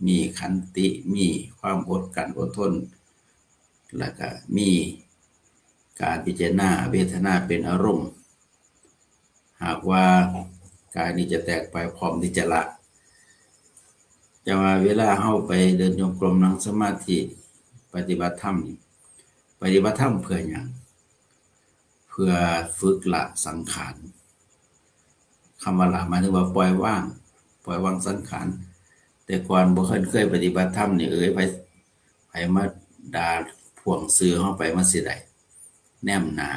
มีขันติ มีความอดกลั้นอดทน แล้วก็มีการพิจารณาเวทนาเป็นอารมณ์ หากว่ากายนี้จะแตกไป พร้อมที่จะละ จะว่าเวลาเฮาไปเดินจงกรม นั่งสมาธิ ปฏิบัติธรรมนี่ ปฏิบัติธรรมเพื่อหยัง เพื่อฝึกละสังขาร คำว่าละหมายถึงว่าปล่อยวาง ปล่อยวางสังขาร แต่ก่อนบ่เคย เคยปฏิบัติธรรมนี่ เอ้ย ไผ ไผมาด่าพ่วงซื่อเฮาไป มันสิได้แนมหน้า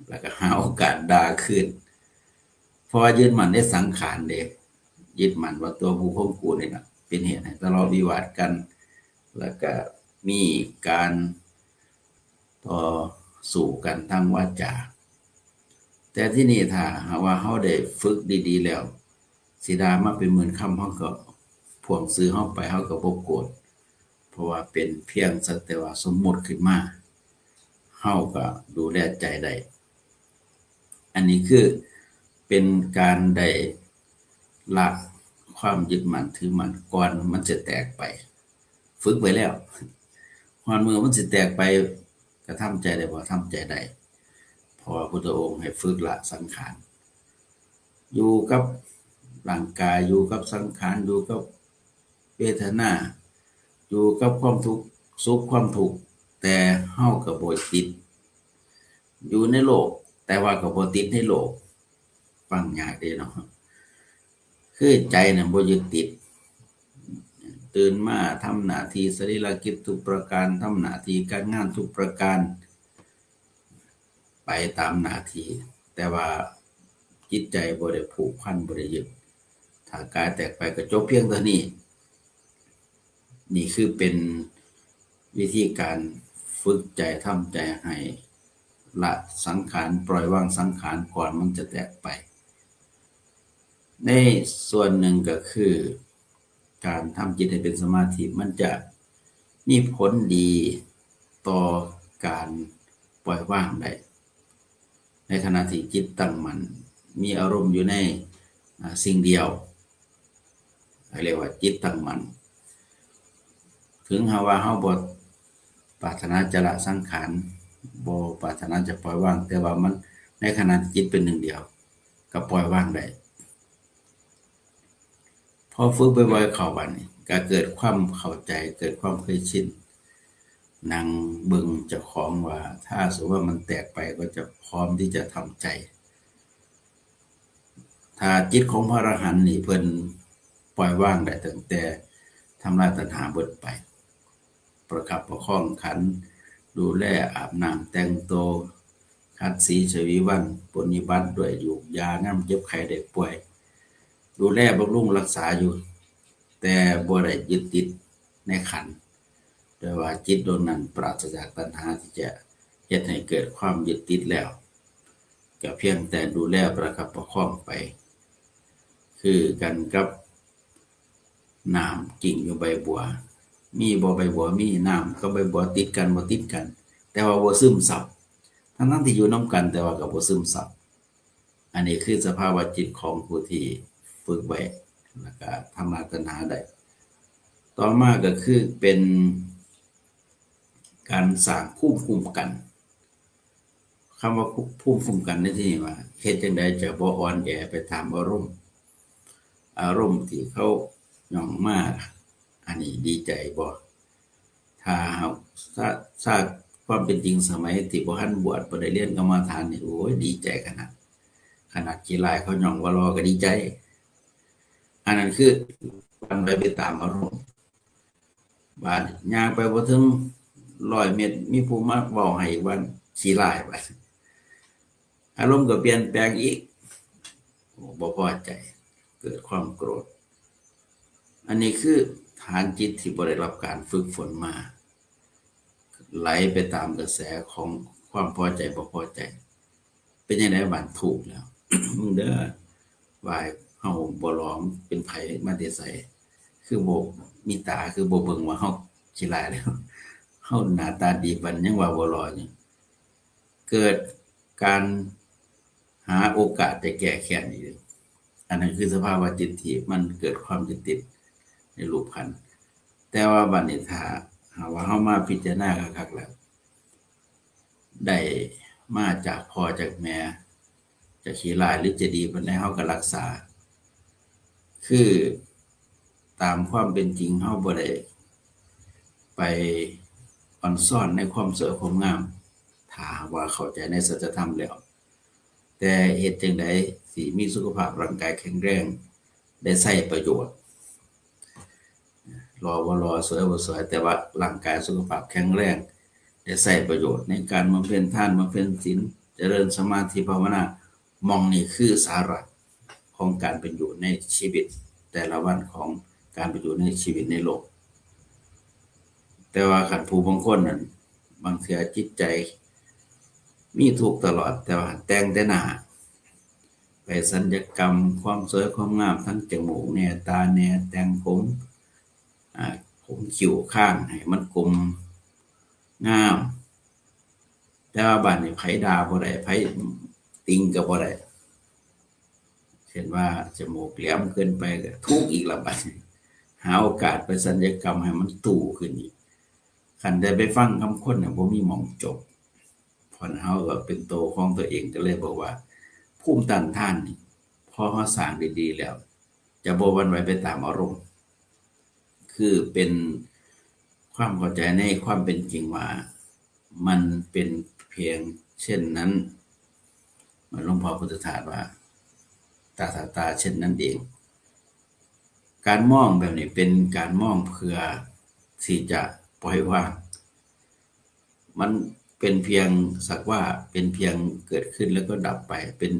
แล้วก็หาโอกาสด่าคืน เพราะว่ายึดมั่นในสังขารเด้ ยึดมั่นว่าตัวกูของกูนี่ล่ะ เป็นเหตุให้ทะเลาะวิวาทกัน แล้วก็มีการต่อสู้กันทางวาจา แต่ที่นี่ถ้าหากว่าเฮาได้ฝึกดีๆแล้ว สิด่ามาเป็นหมื่นคำ เฮาก็พ่วงซื่อเฮาไป เฮาก็บ่โกรธ เพราะว่าเป็นเพียงสักแต่ว่าสมมุติขึ้นมา เฮาก็ดูแลใจได้ อันนี้คือเป็นการได้ละความยึดมั่นถือมั่นก่อนมันจะแตกไป ฝึกไว้แล้ว ฮอดมื้อมันสิแตกไป ก็ทำใจได้บ่ ทำใจได้ เพราะว่าพุทธองค์ให้ฝึกละสังขาร อยู่กับร่างกาย อยู่กับสังขาร อยู่กับเวทนา อยู่กับความทุกข์ สุขความทุกข์ แต่เฮาก็บ่ติด อยู่ในโลก แต่ว่าก็บ่ติดในโลก ฟังยากเด้เนาะ คือใจน่ะบ่ยึดติด ตื่นมาทำหน้าที่สรีรกิจทุกประการ ทำหน้าที่การงานทุกประการ ไปตามหน้าที่ แต่ว่าจิตใจบ่ได้ผูกพัน บ่ได้ยึด ถ้ากายแตกไปก็จบเพียงเท่านี้ นี่คือเป็นวิธีการฝึกใจ ทำใจให้ละสังขาร ปล่อยวางสังขารก่อนมันจะแตกไป ในส่วนหนึ่งก็คือ การทำจิตให้เป็นสมาธิ มันจะมีผลดีต่อการปล่อยวางได้ ในขณะที่จิตตั้งมั่น มีอารมณ์อยู่ใน อ่า สิ่งเดียว เรียกว่าจิตตั้งมั่น ถึงหากว่าเฮาบ่ปรารถนาจะละสังขาร บ่ปรารถนาจะปล่อยวาง แต่ว่ามัน ในขณะที่จิตเป็นหนึ่งเดียว ก็ปล่อยวางได้ พอฝึกบ่อยๆเข้า บัดนี้ก็เกิดความเข้าใจ เกิดความเคยชิน นั่งเบิ่งเจ้าของว่า ถ้าสมมุติว่ามันแตกไป ก็จะพร้อมที่จะทำใจ ถ้าจิตของพระอรหันต์นี่ เพิ่นปล่อยวางได้ตั้งแต่ทำลายตัณหาเบิดไป ประคับประคองขันธ์ ดูแลอาบน้ำแต่งตัว ขัดสีชวีวัน ปรนนิบัติด้วยยูกยายามเจ็บไข้ได้ป่วย ดูแลบำรุงรักษาอยู่ แต่บ่ได้ยึดติดในขันธ์ โดยว่าจิตดวงนั้นปราศจากตัณหาที่จะเฮ็ดให้เกิดความยึดติดแล้ว ก็เพียงแต่ดูแลประคับประคองไป คือกันกับน้ำกิ่งอยู่ใบบัว มีบ่ใบบัว มี น้ำกับใบบัวติดกันบ่ติดกัน แต่ว่าบ่ซึมซับ ทั้งๆที่อยู่นำกัน แต่ว่าก็บ่ซึมซับ อันนี้คือสภาวะจิตของผู้ที่ฝึกไว้ แล้วก็ทำลายตัณหาได้ ต่อมาก็คือเป็นการสร้างภูมิคุ้มกัน คำว่าภูมิคุ้มกันในที่นี้ว่า เฮ็ดจั่งใดจะบ่อ่อนแอไปตามอารมณ์ อารมณ์ที่เขาย่องมา อันนี้ดีใจบ่ ถ้าเฮา ถ้า ถ้าความเป็นจริงสมัยที่บ่ทันบวช บ่ได้เรียนกรรมฐานนี่ โอ้ย ดีใจขนาด ขนาดขี้ร้ายเขาหย่องว่าหล่อก็ดีใจ อันนั้นคือหวั่นไหวไปตามอารมณ์ บาดย่างไปบ่ถึงร้อยเมตร มีผู้มาเว้าให้อีกว่าขี้ร้าย บาดอารมณ์ก็เปลี่ยนแปลงอีก โอ้ บ่พอใจ เกิดความโกรธ อันนี้คือฐานจิตที่บ่ได้รับการฝึกฝนมา ไหลไปตามกระแสของความพอใจบ่พอใจ เป็นจั่งใด๋ บาดทุกข์แล้ว มึงเด้อ ว่าเฮาบ่หล่อ เป็นไผมาแต่ไส คือบ่มีตา คือบ่เบิ่งว่าเฮาขี้ร้ายแล้ว เฮาหน้าตาดีปานยังว่าบ่หล่ออยู่ เกิดการหาโอกาสจะแก้แค้นอีก อันนั้นคือสภาวะจิตที่มันเกิดความยึดติดในรูปขันธ์ แต่ว่าบัดนี้ถ้าหากว่าเฮามาพิจารณาคักๆแล้ว ได้มาจากพ่อจากแม่ จะขี้ร้ายหรือจะดีปานใดเฮาก็รักษา คือตามความเป็นจริงเฮาบ่ได้ไปออนซอนในความสวยความงาม ถ้าหากว่าเข้าใจในสัจธรรมแล้ว แต่เฮ็ดจั่งใด๋สิมีสุขภาพร่างกายแข็งแรง ได้ใช้ประโยชน์ หล่อบ่หล่อ สวยบ่สวย แต่ว่าร่างกายสุขภาพแข็งแรง ได้ใช้ประโยชน์ในการบำเพ็ญทาน บำเพ็ญศีล เจริญสมาธิภาวนา หม่องนี้คือสาระของการเป็นอยู่ในชีวิตแต่ละวัน ของการเป็นอยู่ในชีวิตในโลก แต่ว่าคันผู้บางคนนั่น บางเทื่อจิตใจมีทุกข์ตลอด แต่ว่าแต่งแต่หน้า ไปศัลยกรรมความสวยความงาม ทั้งจมูกแหน่ ตาแหน่ แต่งผม อ่า ผมคิ้วคางให้มันกลมงาม แต่ว่าบัดนี้ไผด่าบ่ได้ ไผติงก็บ่ได้ เช่นว่าจมูกแหลมเกินไปก็ทุกข์อีกละบัดนี้ หาโอกาสไปศัลยกรรมให้มันตู้ขึ้นอีก คันได้ไปฟังคำคนน่ะ บ่มีหม่องจบ เพราะเฮาก็เป็นโตของตัวเอง ก็เลยบอกว่า ภูมิต้านทานนี่ พอเฮาสร้างดีๆแล้ว จะบ่หวั่นไหวไปตามอารมณ์ คือเป็นความเข้าใจในความเป็นจริงว่า มันเป็นเพียงเช่นนั้น เหมือนหลวงพ่อพุทธทาสว่า ตถาตาเช่นนั้นเอง การมองแบบนี้เป็นการมองเพื่อที่จะปล่อยวาง มันเป็นเพียงสักว่า เป็นเพียงเกิดขึ้นแล้วก็ดับไป เป็น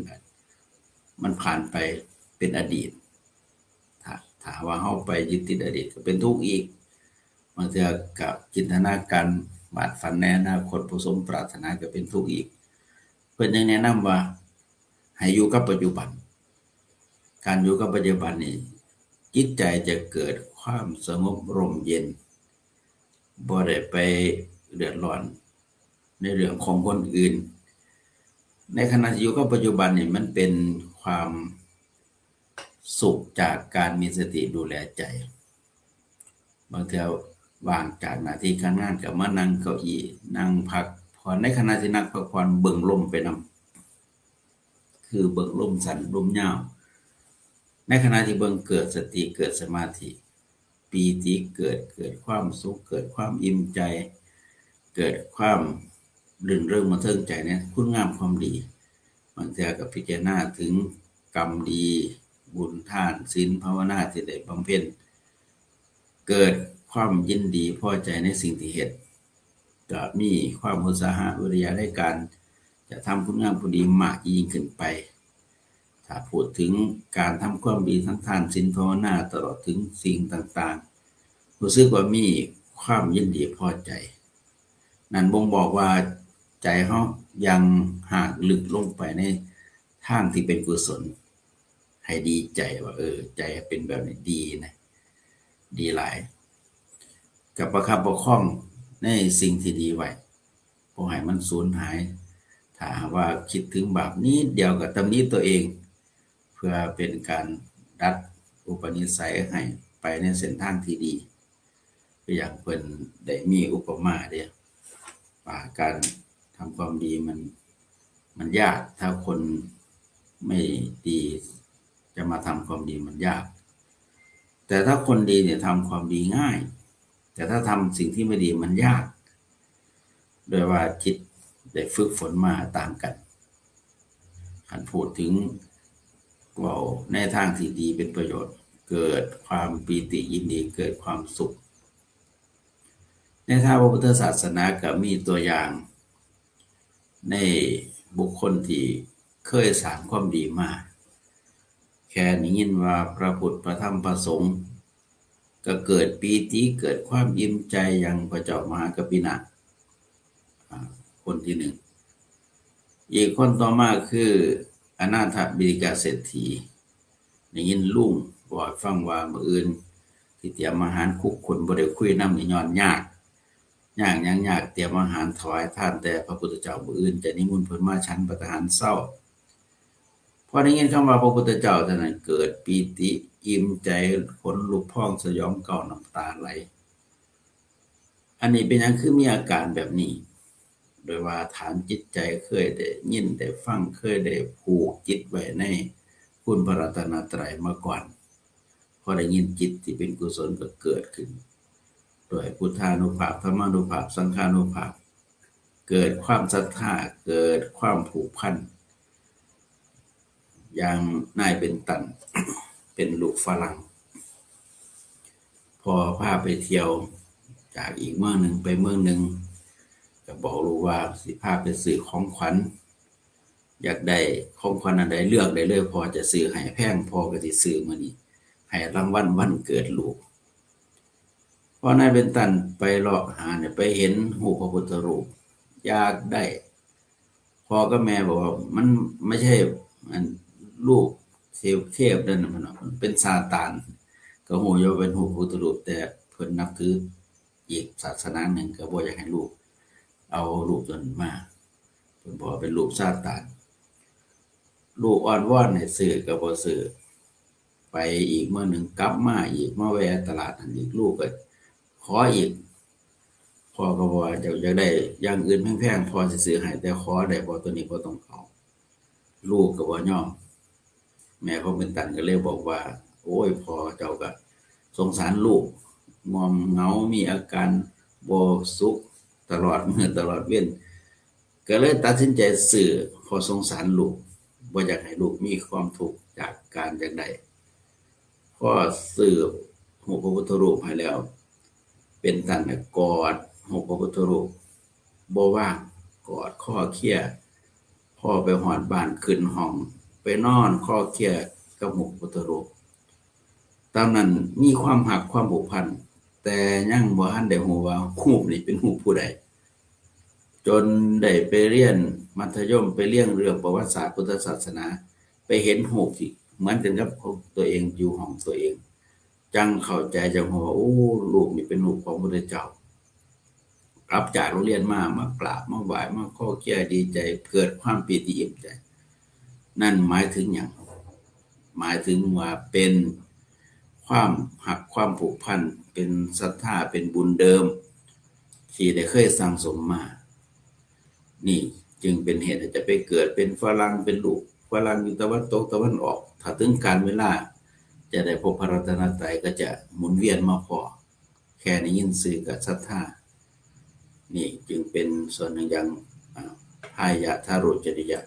มันผ่านไป เป็นอดีต ถ้า ถ้าว่าเฮาไปยึดติดอดีตก็เป็นทุกข์อีก บางเทื่อก็จินตนาการวาดฝันในอนาคตบ่สมปรารถนาก็เป็นทุกข์อีก เพิ่นยังแนะนำว่าให้อยู่กับปัจจุบัน การอยู่กับปัจจุบันนี่ จิตใจจะเกิดความสงบร่มเย็น บ่ได้ไปเดือดร้อนในเรื่องของคนอื่น ในขณะที่อยู่กับปัจจุบันนี่ มันเป็นความสุขจากการมีสติดูแลใจ บางเทื่อว่างจากหน้าที่การงานก็มานั่งเก้าอี้ นั่งพักผ่อน ในขณะที่นั่งพักผ่อนเบิ่งลมไปนำ คือเบิ่งลมสั้นลมยาว ในขณะที่เบิ่งเกิดสติ เกิดสมาธิ ปีติเกิด เกิดความสุข เกิดความอิ่มใจ เกิดความรื่นเริงบันเทิงใจในคุณงามความดี บางเทื่อก็พิจารณาถึงกรรมดี บุญทาน ศีล ภาวนาที่ได้บำเพ็ญ เกิดความยินดีพอใจในสิ่งที่เฮ็ด ก็มีความอุตสาหะวิริยะในการจะทำคุณงามความดีมากยิ่งขึ้นไป ถ้าพูดถึงการทำความดีทั้งทาน ศีล ภาวนา ตลอดถึงสิ่งต่างๆ รู้สึกว่ามีความยินดีพอใจ นั่นบ่งบอกว่าใจเฮายังหากลึกลงไปในทางที่เป็นกุศล ให้ดีใจว่า เออ ใจเป็นแบบนี้ดีนะ ดีหลาย ก็ประคับประคองในสิ่งที่ดีไว้ บ่ให้มันสูญหาย ถ้าหากว่าคิดถึงบาปนิดเดียวก็ตำหนิตัวเอง เพื่อเป็นการดัดอุปนิสัยให้ไปในเส้นทางที่ดี คืออย่างเพิ่นได้มีอุปมาเด้ ว่าการทำความดีมัน มันยาก ถ้าคนไม่ดีจะมาทำความดีมันยาก แต่ถ้าคนดีเนี่ยทำความดีง่าย แต่ถ้าทำสิ่งที่ไม่ดีมันยาก โดยว่าจิตได้ฝึกฝนมาต่างกัน คันพูดถึงเว้าในทางที่ดีเป็นประโยชน์ เกิดความปีติยินดี เกิดความสุข ในทางพระพุทธศาสนาก็มีตัวอย่าง ในบุคคลที่เคยสร้างความดีมา แค่ได้ยินว่าพระพุทธพระธรรมพระสงฆ์ ก็เกิดปีติเกิดความอิ่มใจอย่างพระเจ้ามหากัปปินะ อ่า คนที่หนึ่ง อีกคนต่อมาคืออนาถบิณฑิกเศรษฐี ได้ยินลุงบอกฟังว่ามื้ออื่นที่เตรียมอาหารคุกคนบ่ได้คุยนำนี่ย้อนยาก ยากหยังยากเตรียมอาหารถวายทานแต่พระพุทธเจ้า มื้ออื่นจะนิมนต์เพิ่นมาฉันภัตตาหารเช้า พอได้ยินคำว่าพระพุทธเจ้าเท่านั้นเกิดปีติอิ่มใจขนลุกพองสยองเกล้าน้ำตาไหล อันนี้เป็นหยังคือมีอาการแบบนี้ โดยว่าฐานจิตใจเคยได้ยินได้ฟังเคยได้ผูกจิตไว้ในคุณพระรัตนตรัยมาก่อน พอได้ยินจิตที่เป็นกุศลก็เกิดขึ้น ด้วยพุทธานุภาพ ธรรมานุภาพ สังฆานุภาพ เกิดความศรัทธา เกิดความผูกพัน อย่างนายเบนตัน เป็นลูกฝรั่ง พ่อพาไปเที่ยวจากอีกเมืองหนึ่งไปเมืองหนึ่ง ก็บอกลูกว่าสิพาไปซื้อของขวัญ อยากได้ของขวัญอันใดเลือกได้เลย พ่อจะซื้อให้ แพงพ่อก็สิซื้อมื้อนี้ ให้รางวัลวันเกิดลูก พอนายเบนตันไปเลาะหาเนี่ยไปเห็นรูปพระพุทธรูป อยากได้ พ่อกับแม่บอกว่ามันไม่ใช่อันรูปเทพเทพนั่นนะ มันเป็นซาตาน ก็ฮู้อยู่ว่าเป็นรูปพระพุทธรูป แต่เพิ่นนับถืออีกศาสนาหนึ่ง ก็บ่อยากให้ลูกเอารูปนั้นมา เพิ่นบอกว่าเป็นรูปซาตาน ลูกอ้อนวอนให้ซื้อก็บ่ซื้อ ไปอีกมื้อหนึ่งกลับมาอีก มาแวะตลาดนั่นอีก ลูกก็ขออีก พ่อก็บอกว่าอยาก อยากได้อย่างอื่นแพงๆ พ่อสิซื้อให้ แต่ขอได้บ่ ตัวนี้บ่ต้องเอา ลูกก็บ่ยอม แม่ของเบนตันก็เลยบอกว่า โอ้ย พ่อเจ้าก็สงสารลูก ง่วงเหงา มีอาการบ่สุขตลอดมื้อตลอดเว็น ก็เลยตัดสินใจซื้อ เพราะสงสารลูก บ่อยากให้ลูกมีความทุกข์จากการอยากได้ พอซื้อรูปพระพุทธรูปให้แล้ว เบนตันน่ะกอดรูปพระพุทธรูปบ่ว่าง กอดคอเคลีย พอไปฮอดบ้านขึ้นห้อง ไปนอนคอเคลียกับรูปพระพุทธรูป ตอนนั้นมีความฮักความผูกพัน แต่ยังบ่ทันได้ฮู้ว่ารูปนี้เป็นรูปผู้ใด จนได้ไปเรียนมัธยม ไปเรียนเรื่องประวัติศาสตร์พุทธศาสนา ไปเห็นรูปที่เหมือนกันกับของตัวเองอยู่ห้องตัวเอง จั่งเข้าใจ จั่งฮู้ว่า โอ้ รูปนี้เป็นรูปของพระพุทธเจ้า กลับจากโรงเรียนมา มากราบมาไหว้ มาคอเคลีดีใจ เกิดความปีติอิ่มใจ นั่นหมายถึงหยัง หมายถึงว่าเป็นความฮักความผูกพัน เป็นศรัทธา เป็นบุญเดิม ที่ได้เคยสั่งสมมา นี่จึงเป็นเหตุให้จะไปเกิดเป็นฝรั่ง เป็นลูกฝรั่งอยู่ตะวันตกตะวันออก ถ้าถึงกาลเวลาจะได้พบพระรัตนตรัยก็จะหมุนเวียนมาพ้อ แค่ได้ยินชื่อก็ศรัทธา นี่จึงเป็นส่วนหนึ่งอย่าง อ่า พายะทาโรจริยะ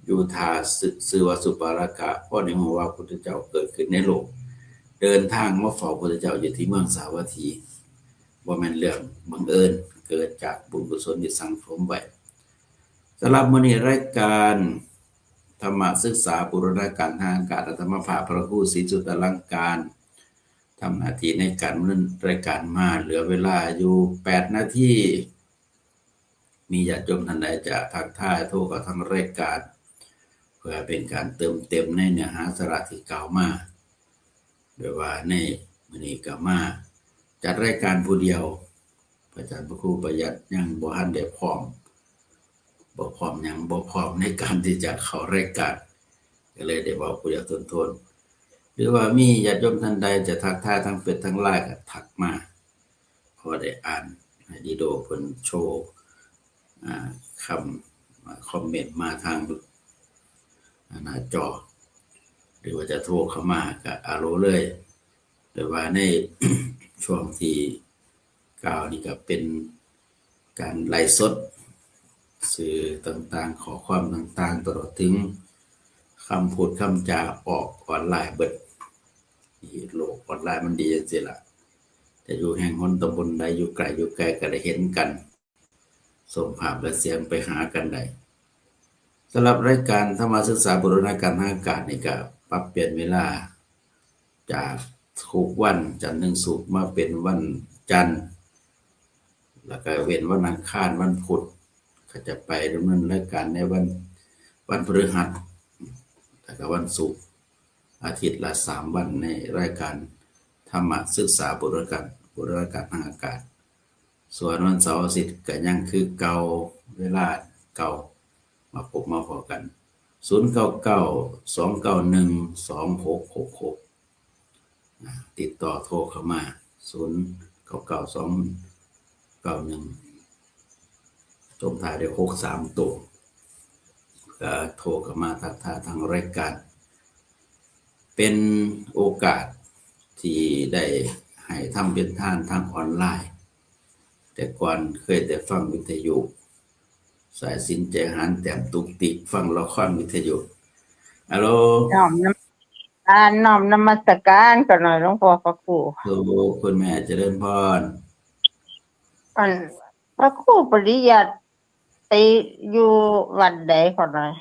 อยู่ท่าซื่อ ซื่อว่าสุปาลกะ เพราะในหัวว่าพุทธเจ้าเกิดขึ้นในโลก เดินทางมาเฝ้าพุทธเจ้าอยู่ที่เมืองสาวัตถี บ่แม่นเรื่องบังเอิญ เกิดจากบุญกุศลที่สั่งสมไว้ สำหรับมื้อนี้รายการธรรมศึกษาบูรณาการทางการ อาตมาภาพพระครูศรีสุตลังการ ทำหน้าที่ในการดำเนินรายการมา เหลือเวลาอยู่แปดนาที มีญาติโยมท่านใดจะทักทายโทรเข้าทางรายการ เพื่อเป็นการเติมเต็มในเนื้อหาสาระที่กล่าวมา โดยว่าในมื้อนี้ก็มาจัดรายการผู้เดียว อาจารย์พระครูประหยัดยังบ่ทันได้พร้อม บ่พร้อมหยัง บ่พร้อมในการที่จะเข้ารายการ ก็เลยได้เว้าผู้เดียวทนๆ หรือว่ามีญาติโยมท่านใดจะทักทายทางเฟซทางไลน์ก็ทักมา พอได้อ่านให้ดีโดเพิ่นโชว์ อ่า คำ อ่า คอมเมนต์มาทาง อ่า หน้าจอ หรือว่าจะโทรเข้ามาก็อะโลเลย แต่ว่าใน ช่วงที่กล่าวนี่ก็เป็นการไลฟ์สด สื่อต่างๆ ข้อความต่างๆ ตลอดถึง คำพูดคำจาออกออนไลน์เบิด นี่โลกออนไลน์มันดีจังซี่ล่ะ จะอยู่แห่งหนตำบลใด อยู่ไกลอยู่ไกลก็ได้เห็นกัน ส่งภาพและเสียงไปหากันได้ สำหรับรายการธรรมศึกษาบูรณาการทางอากาศนี่ก็ปรับเปลี่ยนเวลา จากทุกวันจันทร์ถึงศุกร์มาเป็นวันจันทร์ แล้วก็เว้นวันอังคาร วันพุธ ก็จะไปดำเนินรายการในวัน วันพฤหัส แล้วก็วันศุกร์ อาทิตย์ละสามวันในรายการธรรมศึกษาบูรณาการ บูรณาการทางอากาศ ส่วนวันเสาร์อาทิตย์ก็ยังคือเก่า เวลาเก่า มาพบมาพ้อกัน ศูนย์เก้าเก้า สองเก้าหนึ่ง สองหกหกหก นะ ติดต่อโทรเข้ามา ศูนย์เก้าเก้า สองเก้าหนึ่ง จบท้ายด้วยหกสามตัว ก็โทรเข้ามาทักทายทางรายการ เป็นโอกาสที่ได้ให้ทำเป็นทานทางออนไลน์ แต่ก่อนเคยแต่ฟังวิทยุ สายสิญจน์ใจหานแต้มตุกติก ฟังละครวิทยุ ฮัลโหล น้อมนำ อ่า น้อมนมัสการขอหน่อยหลวงพ่อพระครู โอ้ คุณแม่เจริญพร อัน พระครูปริยัติไปอยู่วัดใดขอหน่อย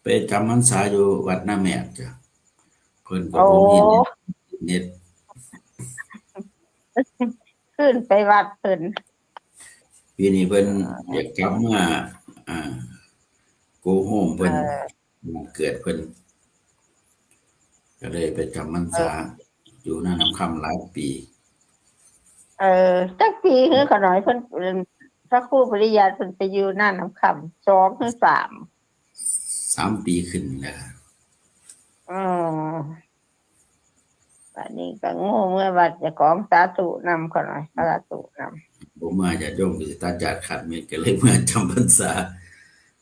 ไปจำพรรษาอยู่วัดนาแมกจ้ะ เพิ่นก็บ่มี โอ้ เน็ต เน็ต ขึ้นไปวัดเพิ่น ปีนี้เพิ่นอยากกลับมา อ่า go home เพิ่น เออ วันเกิดเพิ่น ก็เลยไปจำพรรษา เออ อยู่หน้าน้ำคำหลายปี เออ จักปีคือขอหน่อยเพิ่น พระครูปริยัติเพิ่นไปอยู่หน้าน้ำคำ สองหรือสาม สามปีขึ้นแล้ว อืม บัดนี้ก็โง่เมือวัดเจ้าของ สาธุนำขอหน่อย สาธุนำ บ่มาญาติโยมก็สิตัดญาติขาดมิตร ก็เลยมาจำพรรษา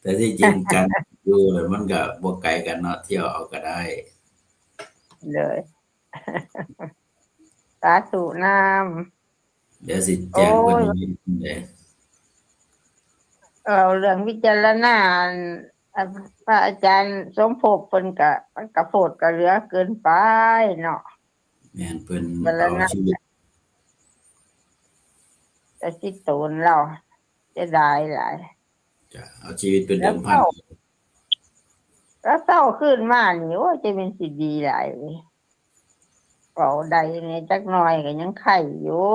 แต่ที่จริงการอยู่มันก็บ่ไกลกันเนาะ เที่ยวเอาก็ได้ เลย สาธุนำ เดี๋ยวสิแจ้งเพิ่น โอ้ย อยู่นี่เด้ เอาเรื่องวิจารณา อัน อันพระอาจารย์สมภพเพิ่นก็ มันก็โพดก็เหลือเกินไปเนาะ แม่น เพิ่น วิจารณา เอาชีวิต แต่สิโตนเรา เสียดายหลาย จ้ะ เอาชีวิตเป็นเดิมพัน แล้วเศร้า แล้วเศร้าขึ้นมานี่ โอ้ย จะเป็นสิดีหลายเลย เว้าได้เนี่ยจักหน่อยก็ยังไข้อยู่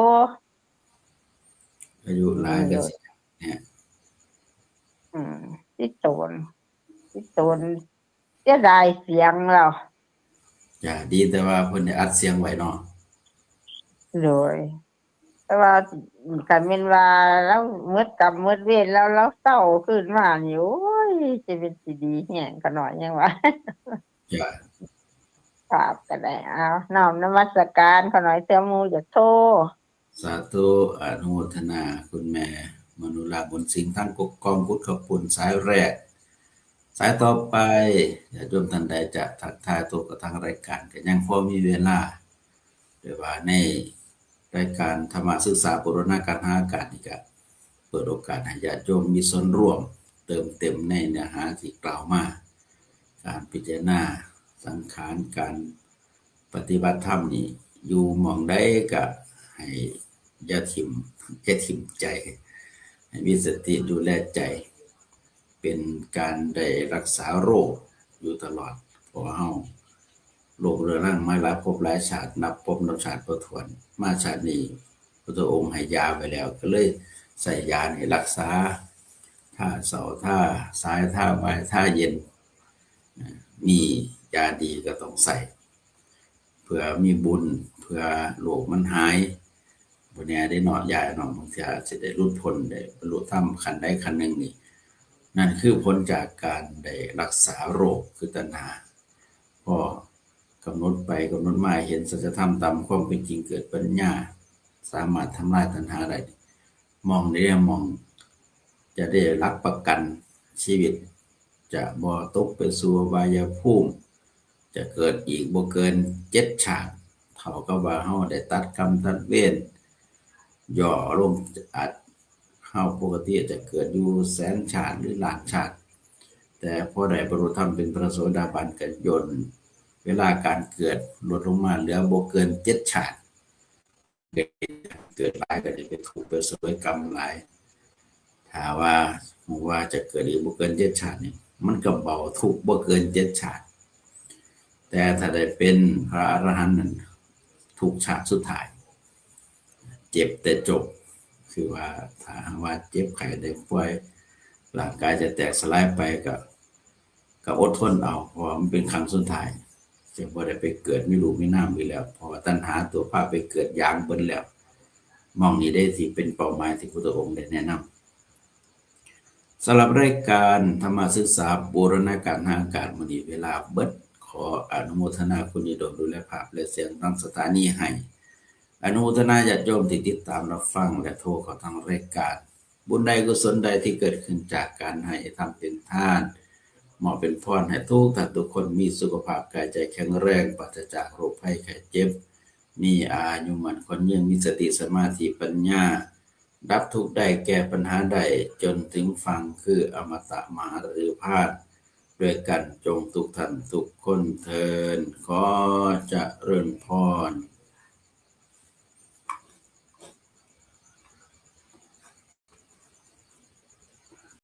อายุหลายก็สิเนี่ย อืม สิโตน สิโตน เสียดายเสียงเรา จ้ะ ดีแต่ว่าเพิ่นได้อัดเสียงไว้เนาะ โดย แต่ว่าคันแม่นว่าเราหมดกรรมหมดเวรแล้ว เราเศร้าขึ้นมานี่ โอ้ย จะเป็นสิดีแฮงขอหน่อยยังว่า จ้ะ ครับ ก็ได้ เอา น้อมนมัสการขอหน่อย เทื่อหมู่อยากโทร สาธุ อนุโมทนา คุณแม่มโนรา บุญสิงห์ ทั้งกกกอง กุดขอบคุณ สายแรก สายต่อไป ญาติโยมท่านใดจะทักทายโทรกับทางรายการ ก็ยังพอมีเวลา แต่ว่าในรายการธรรมศึกษาบูรณาการทางอากาศนี่ก็เปิดโอกาสให้ญาติโยมมีส่วนร่วมเติมเต็มในเนื้อหาที่กล่าวมา การพิจารณาสังขาร การปฏิบัติธรรมนี่ อยู่หม่องใดก็ให้อย่าถิ่ม อย่าถิ่มใจ ให้มีสติดูแลใจ เป็นการได้รักษาโรคอยู่ตลอด เพราะว่าเฮาโรคเรื้อรังมาหลายภพหลายชาติ นับภพนับชาติบ่ถ้วน มาชาตินี้พุทธองค์ให้ยาไว้แล้ว ก็เลยใช้ยานี่รักษา ท่าเซา ท่าสาย ท่าบ่าย ท่าเย็น มียาดีก็ต้องใช้ เพื่อมีบุญ เพื่อโรคมันหาย บ่แน่เด้เนาะ ยายเนาะ บางเทื่อสิได้หลุดพ้น ได้บรรลุธรรมขั้นใดขั้นหนึ่งนี่ นั่นคือผลจากการได้รักษาโรคคือตัณหา พอกำหนดไปกำหนดมา เห็นสัจธรรมตามความเป็นจริง เกิดปัญญา สามารถทำลายตัณหาได้ หม่องนี้แหละหม่องจะได้รับประกันชีวิต จะบ่ตกไปสู่อบายภูมิ จะเกิดอีกบ่เกินเจ็ดชาติ เท่ากับว่าเฮาได้ตัดกรรมตัดเวร ย่อลง อาจ เฮาปกติจะเกิดอยู่แสนชาติหรือล้านชาติ แต่พอได้บรรลุธรรมเป็นพระโสดาบันก็ย่นเวลาการเกิดลดลงมาเหลือบ่เกินเจ็ดชาติ เกิดหลายก็ได้ไปทุกข์ไปเสวยกรรมหลาย ถ้าว่าว่าจะเกิดอีกบ่เกินเจ็ดชาตินี่ มันก็เบาทุกข์บ่เกินเจ็ดชาติ แต่ถ้าได้เป็นพระอรหันต์นั่น ทุกข์ชาติสุดท้าย เจ็บแต่จบ คือว่าถ้าหากว่าเจ็บไข้ได้ป่วย ร่างกายจะแตกสลายไปก็ ก็อดทนเอา เพราะว่ามันเป็นครั้งสุดท้าย จะบ่ได้ไปเกิดมีรูปมีนามอีกแล้ว เพราะว่าตัณหาตัวพาไปเกิดหยางเบิดแล้ว หม่องนี้เด้ที่เป็นเป้าหมายที่พุทธองค์ได้แนะนำ สำหรับรายการธรรมศึกษาบูรณาการทางอากาศมื้อนี้เวลาเบิด ขออนุโมทนาคุณโยมดูแลภาพและเสียงทางสถานีให้ อนุโมทนาญาติโยมที่ติดตามรับฟังและโทรเข้าทางรายการ บุญใดกุศลใดที่เกิดขึ้นจากการให้ทำเป็นทาน มอบเป็นพรให้ทุกท่านทุกคนมีสุขภาพกายใจแข็งแรง ปราศจากโรคภัยไข้เจ็บ มีอายุมั่นขวัญยืน มีสติสมาธิปัญญา ดับทุกข์ได้แก้ปัญหาได้จนถึงฝั่งคืออมตะมหาฤพาดด้วยกันจงทุกท่านทุกคนเทอญ ขอเจริญพร